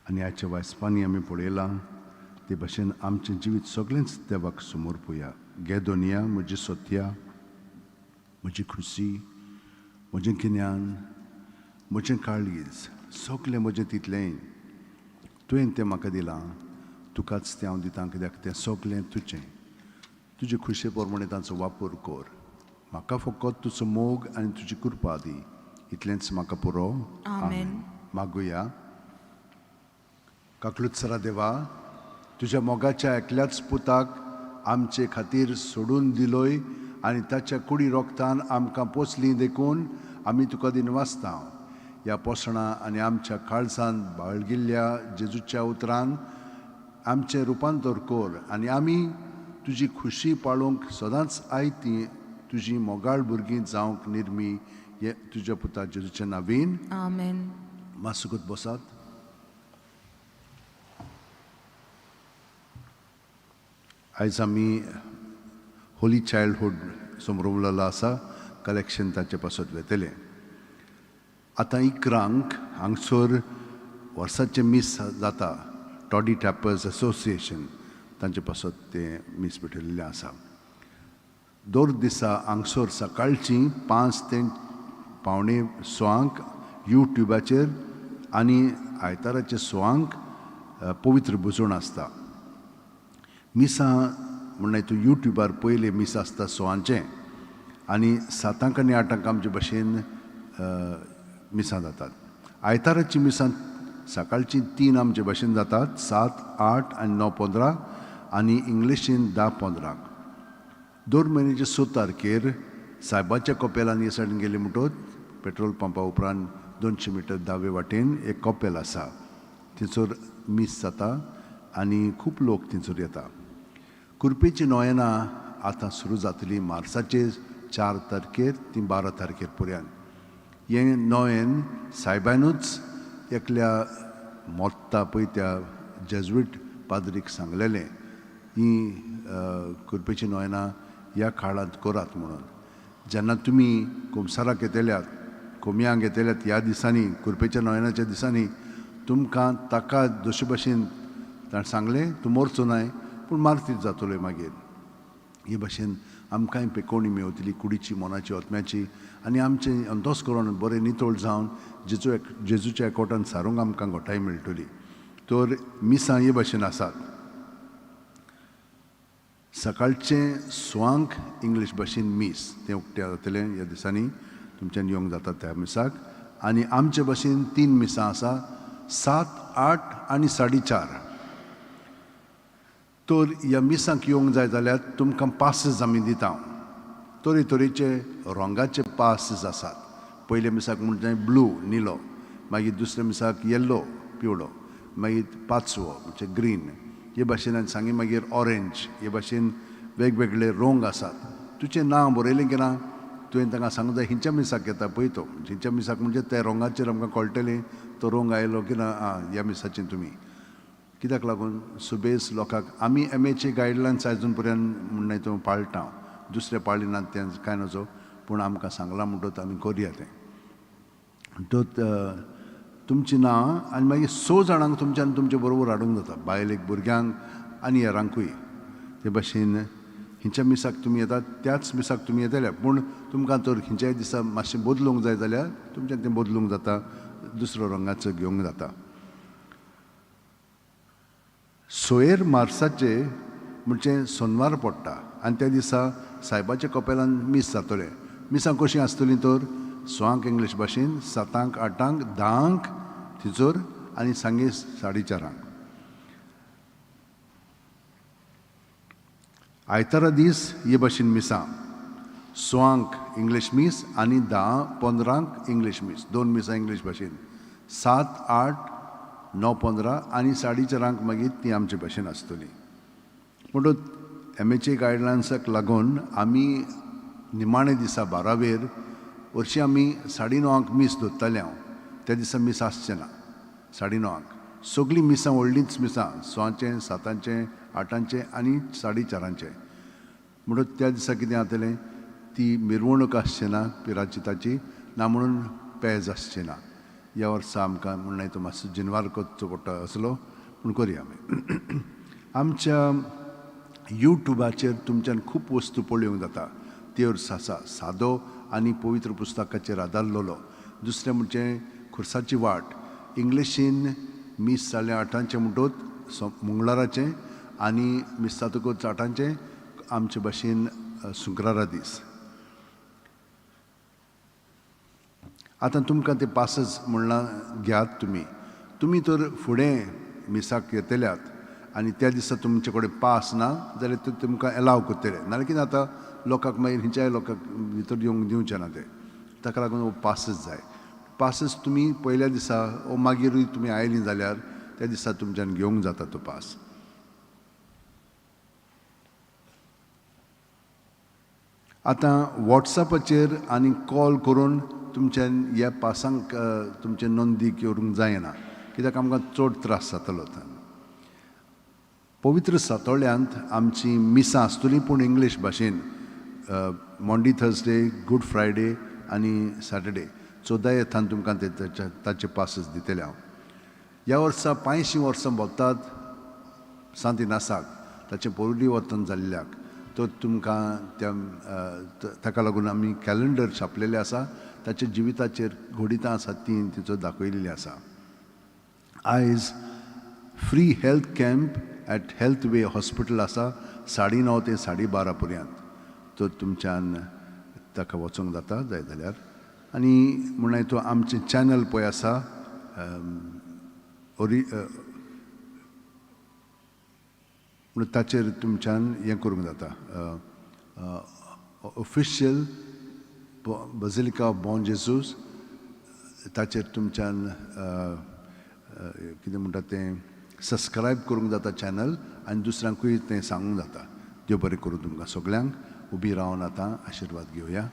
Speaker 2: आनी आयच्या वायसपांनी आमी पळयलां ते भाशेन आमचें जिवीत सगळेंच देवाक समर्पुया. गे दोनिया, म्हजी सत्या, म्हजी खुशी, म्हजें गिन्यान, म्हजें काळीज, सगळें म्हजें तितलेंय तुवें तें म्हाका दिलां, तुकाच तें हांव दितां, कित्याक तें सगळें तुजें. तुजे खुशे प्रमाणे तांचो वापर कर. म्हाका फकत तुजो मोग आनी तुजी कृपा दी, इतलेंच म्हाका पुरो.
Speaker 1: आमेन.
Speaker 2: मागुया. काकलुत्सरा देवा, तुज्या मोगाच्या एकल्याच पुताक आमचे खातीर सोडून दिलोय आनी ताच्या कुडी रोगतान आमकां पोसली देखून आमी तुका दिनवासता. ह्या पोसणां आनी आमच्या काळजान बाळगिल्ल्या जेजूच्या उतरान आमचें रुपांतर कर आनी आमी तुजी खुशी पाळोवंक सदांच आयती तुजी मोगाळ भुरगीं जावंक निर्मी हे तुज्या पुता जेजूच्या नावीन.
Speaker 1: आमेन.
Speaker 2: मातसुकत बसात. आयज आमी होली चायल्डहूड समरोवलेलो आसा, कलेक्शन ताचे पासत वेतलें. आतां 11 हांगसर वर्साचें मीस जाता, टॉडी टॅपर्स एसोसिएशन तांचे पासत तें मीस भेटयलेलें आसा. दर दिसा हांगसर सकाळचीं 5 ते 5:45 यूट्यूबाचेर आनी आयताराचे 6 पवित्र भुजवण आसता. मिसां म्हणल्यार तूं यूट्यूबार पयलें मीस आसता 6 आनी 7 आनी 8 आमचे भशेन मिसां जातात. आयताराचीं मिसां सकाळचीं 3 आमचे भशेन जातात, 7, 8 आनी 9:15 आनी इंग्लिशीन 10:15. दर म्हयन्याचे 6 तारखेर सायबाच्या कपेलान हे सायडीन गेले म्हणटकच पेट्रोल पंपा उपरांत 200 मिटर दावे वाटेन एक कपेल आसा, थंयसर मीस जाता आनी खूब लोक थंयसर येता. कुर्पेची नोयेनां आतां सुरू जातली मार्साचे 4 तारखेर ती 12 तारखेर पर्यंत. हें नोयेन सायबानूच एकल्या मोत्ता पळय त्या जेज्वीट पाद्रीक सांगलेलें ही कुर्पेची नोयेनां ह्या काळांत करात म्हणून. जेन्ना तुमी कुमसाराक येतल्यात, कोमयांक येतल्यात ह्या दिसांनी, कुर्पेच्या नोयेनाच्या दिसांनी तुमकां ताका जशे भशेन ताणें सांगलें तूं मरचो नाय पूण मारतीत जातलो मागीर. हे भशेन आमकांय पेकोवणी मेवतली कुडीची, मनाची, आत्म्याची आनी आमचें अंतस्करण बरें नितळ जावन जेजूच्या एकवटान सारूंक आमकां घटाय मेळटली. तर मिसां हे भशेन आसात. सकाळचें 6 इंग्लीश भाशेन मीस तें उक्तें जातलें ह्या दिसांनी, तुमच्यान येवंक जाता त्या मिसाक. आनी आमचे भाशेन 3 मिसां आसा, 7, 8 आनी 4:30. तर ह्या मिसांक येवंक जाय जाल्यार तुमकां पासीस आमी दिता. तरेतरेचे रंगाचे पासीस आसात. पयल्या मिसाक म्हणजे ब्लू, निलो, मागीर दुसऱ्या मिसाक येल्लो, पिवळो, मागीर पाचवो म्हणजे ग्रीन, हे भाशेन आनी सांगी मागीर ऑरेंज, हे भाशेन वेगवेगळे रंग आसात. तुजें नांव बरयलें की ना तुवें तांकां सांगूंक जाय हिंच्या मिसाक येता पळय तो, हिंच्या मिसाक म्हणजे त्या रंगाचेर आमकां कळटलें तो रंग आयलो की ना, आं ह्या मिसाचें तुमी. कित्याक लागून सुबेज लोकांक आमी एम एचे गायडलायन्स आजून पर्यंत म्हणणें तूं पाळटा, दुसरे पाळिनात तें कांय नजो, पूण आमकां सांगलां म्हणटकच आमी करुया तें. म्हणटकच तुमचीं नांवां आनी मागीर स जाणांक तुमच्यान तुमचे बरोबर हाडूंक जाता, बायलेक, भुरग्यांक आनी हेरांकूय. ते भाशेन खंयच्या मिसाक तुमी येतात त्याच मिसाक तुमी येतले, पूण तुमकां तर खंयच्याय दिसा मातशें बदलूंक जाय जाल्यार तुमच्यान तें बदलूंक जाता, दुसरो रंगाचो घेवंक जाता. सोयर मार्साचे म्हणजे सोनवार पडटा आनी त्या दिसा सायबाच्या कपेलान मीस जातलें. मिसां कशीं आसतलीं तर 6 इंग्लीश भाशेन, 7, 8, 10 थंयसर आनी सांगे 4:30. आयतारा दीस हे भाशेन मिसां, 6 इंग्लीश मीस आनी 10:15 इंग्लीश मीस, 2 मिसां इंग्लीश भाशेन, 7, 8, 9:15 आनी 4:30 मागीर ती आमचे भाशेन आसतली. म्हणून MHA गायडलायन्साक लागून आमी निमाणे दिसा 12वेर हरशीं आमी 9:30 मीस दवरताले. हांव त्या दिसा मीस आसचें ना 9:30. सगळीं मिसां व्हडलींच मिसां, 6, 7, 8 आनी 4:30. म्हणून त्या दिसा कितें जातलें, ती मिरवणूक आसचें ना पिराची ताची ना, म्हणून पेज आसचें ना. ह्या वर्सा आमकां म्हणलें तो मातसो जिनवार करचो पडटा असलो, पूण करया आमी. आमच्या युट्यूबाचेर तुमच्यान खूब वस्तू पळोवंक जाता. त्यो आसा सादो आनी पवित्र पुस्तकाचेर आदारलेलो. दुसरें म्हणजे खुर्साची वाट, इंग्लिशीन मीस जालें 8 म्हणटोच मंगळाराचें आनी मीस जातकूच 8 आमचे भाशेन शुक्रारा दीस. आतां तुमकां ते पासच म्हणलां घेयात तुमी. तुमी तर फुडें मिसाक येतल्यात आनी त्या दिसा तुमचे कडेन पास ना जाल्यार ते तुमकां एलाव करतले, नाजाल्यार कितें जाता लोकांक मागीर खंयच्याय लोकांक भितर येवंक दिवचें ना ते. ताका लागून हो पासच जाय. पासच तुमी पयल्या दिसा ओ मागीरूय तुमी आयलीं जाल्यार त्या दिसा तुमच्यान घेवंक जाता तो पास. आतां वॉट्सएपाचेर आनी कॉल करून तुमच्यान ह्या पासांक तुमचे नोंदी करूंक जायना, कित्याक आमकां चड त्रास जातलो. आतां पवित्र सातोळ्यांत आमची मिसां आसतलीं, पूण इंग्लीश भाशेन, मॉन्डी थर्सडे, गूड फ्रायडे आनी सॅटर्डे 14 येतान तुमकां ते ताचे पासच दितले हांव. ह्या वर्सा 85 वर्सां भोगतात सांत इनासाक, ताचें परिवर्तन जाल्ल्याक, तर तुमकां त्या ताका लागून आमी कॅलेंडर छापलेलें आसा, ताच्या जिविताचेर घडितां आसा तीं तिचो दाखयलेली आसा. आयज free health camp at health way hospital आसा 9:30 ते 12:30 पर्यंत, तर तुमच्यान ताका वचोंक जाता जाय जाल्यार. आनी म्हणल्यार तो आमचें चॅनल पळय आसा म्हणून ताचेर तुमच्यान हें करूंक जाता, ऑफिशियल बझिलिका ऑफ बॉन जेजूस, ताचेर तुमच्यान कितें म्हणटा तें सबस्क्रायब करूंक जाता चॅनल, आनी दुसऱ्यांकूय तें सांगूंक जाता. देव बरें करूं तुमकां सगल्यांक. उबी रावन आतां आशिर्वाद घेवया.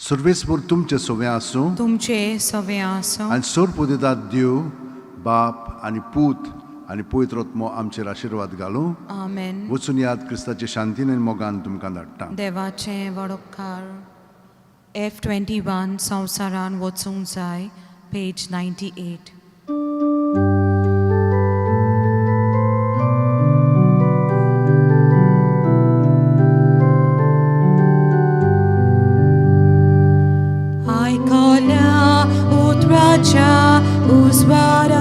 Speaker 2: सर्वेस्पर तुमचें सगळें आसूं,
Speaker 1: तुमचे सगळें आसूं,
Speaker 2: आनी सोर पुदेतात देव बाप आनी पूत आनी पवित्र आत्मो आमचेर आशिर्वाद घालूं.
Speaker 1: आमेन.
Speaker 2: वचून याद क्रिस्ताचे शांतीन आनी मोगान तुमकां धाडटा.
Speaker 1: देवाचें वडोपकार. F21 संवसारान वचूंक जाय, पेज 98. आयकल्या उतराच्या उजवाडान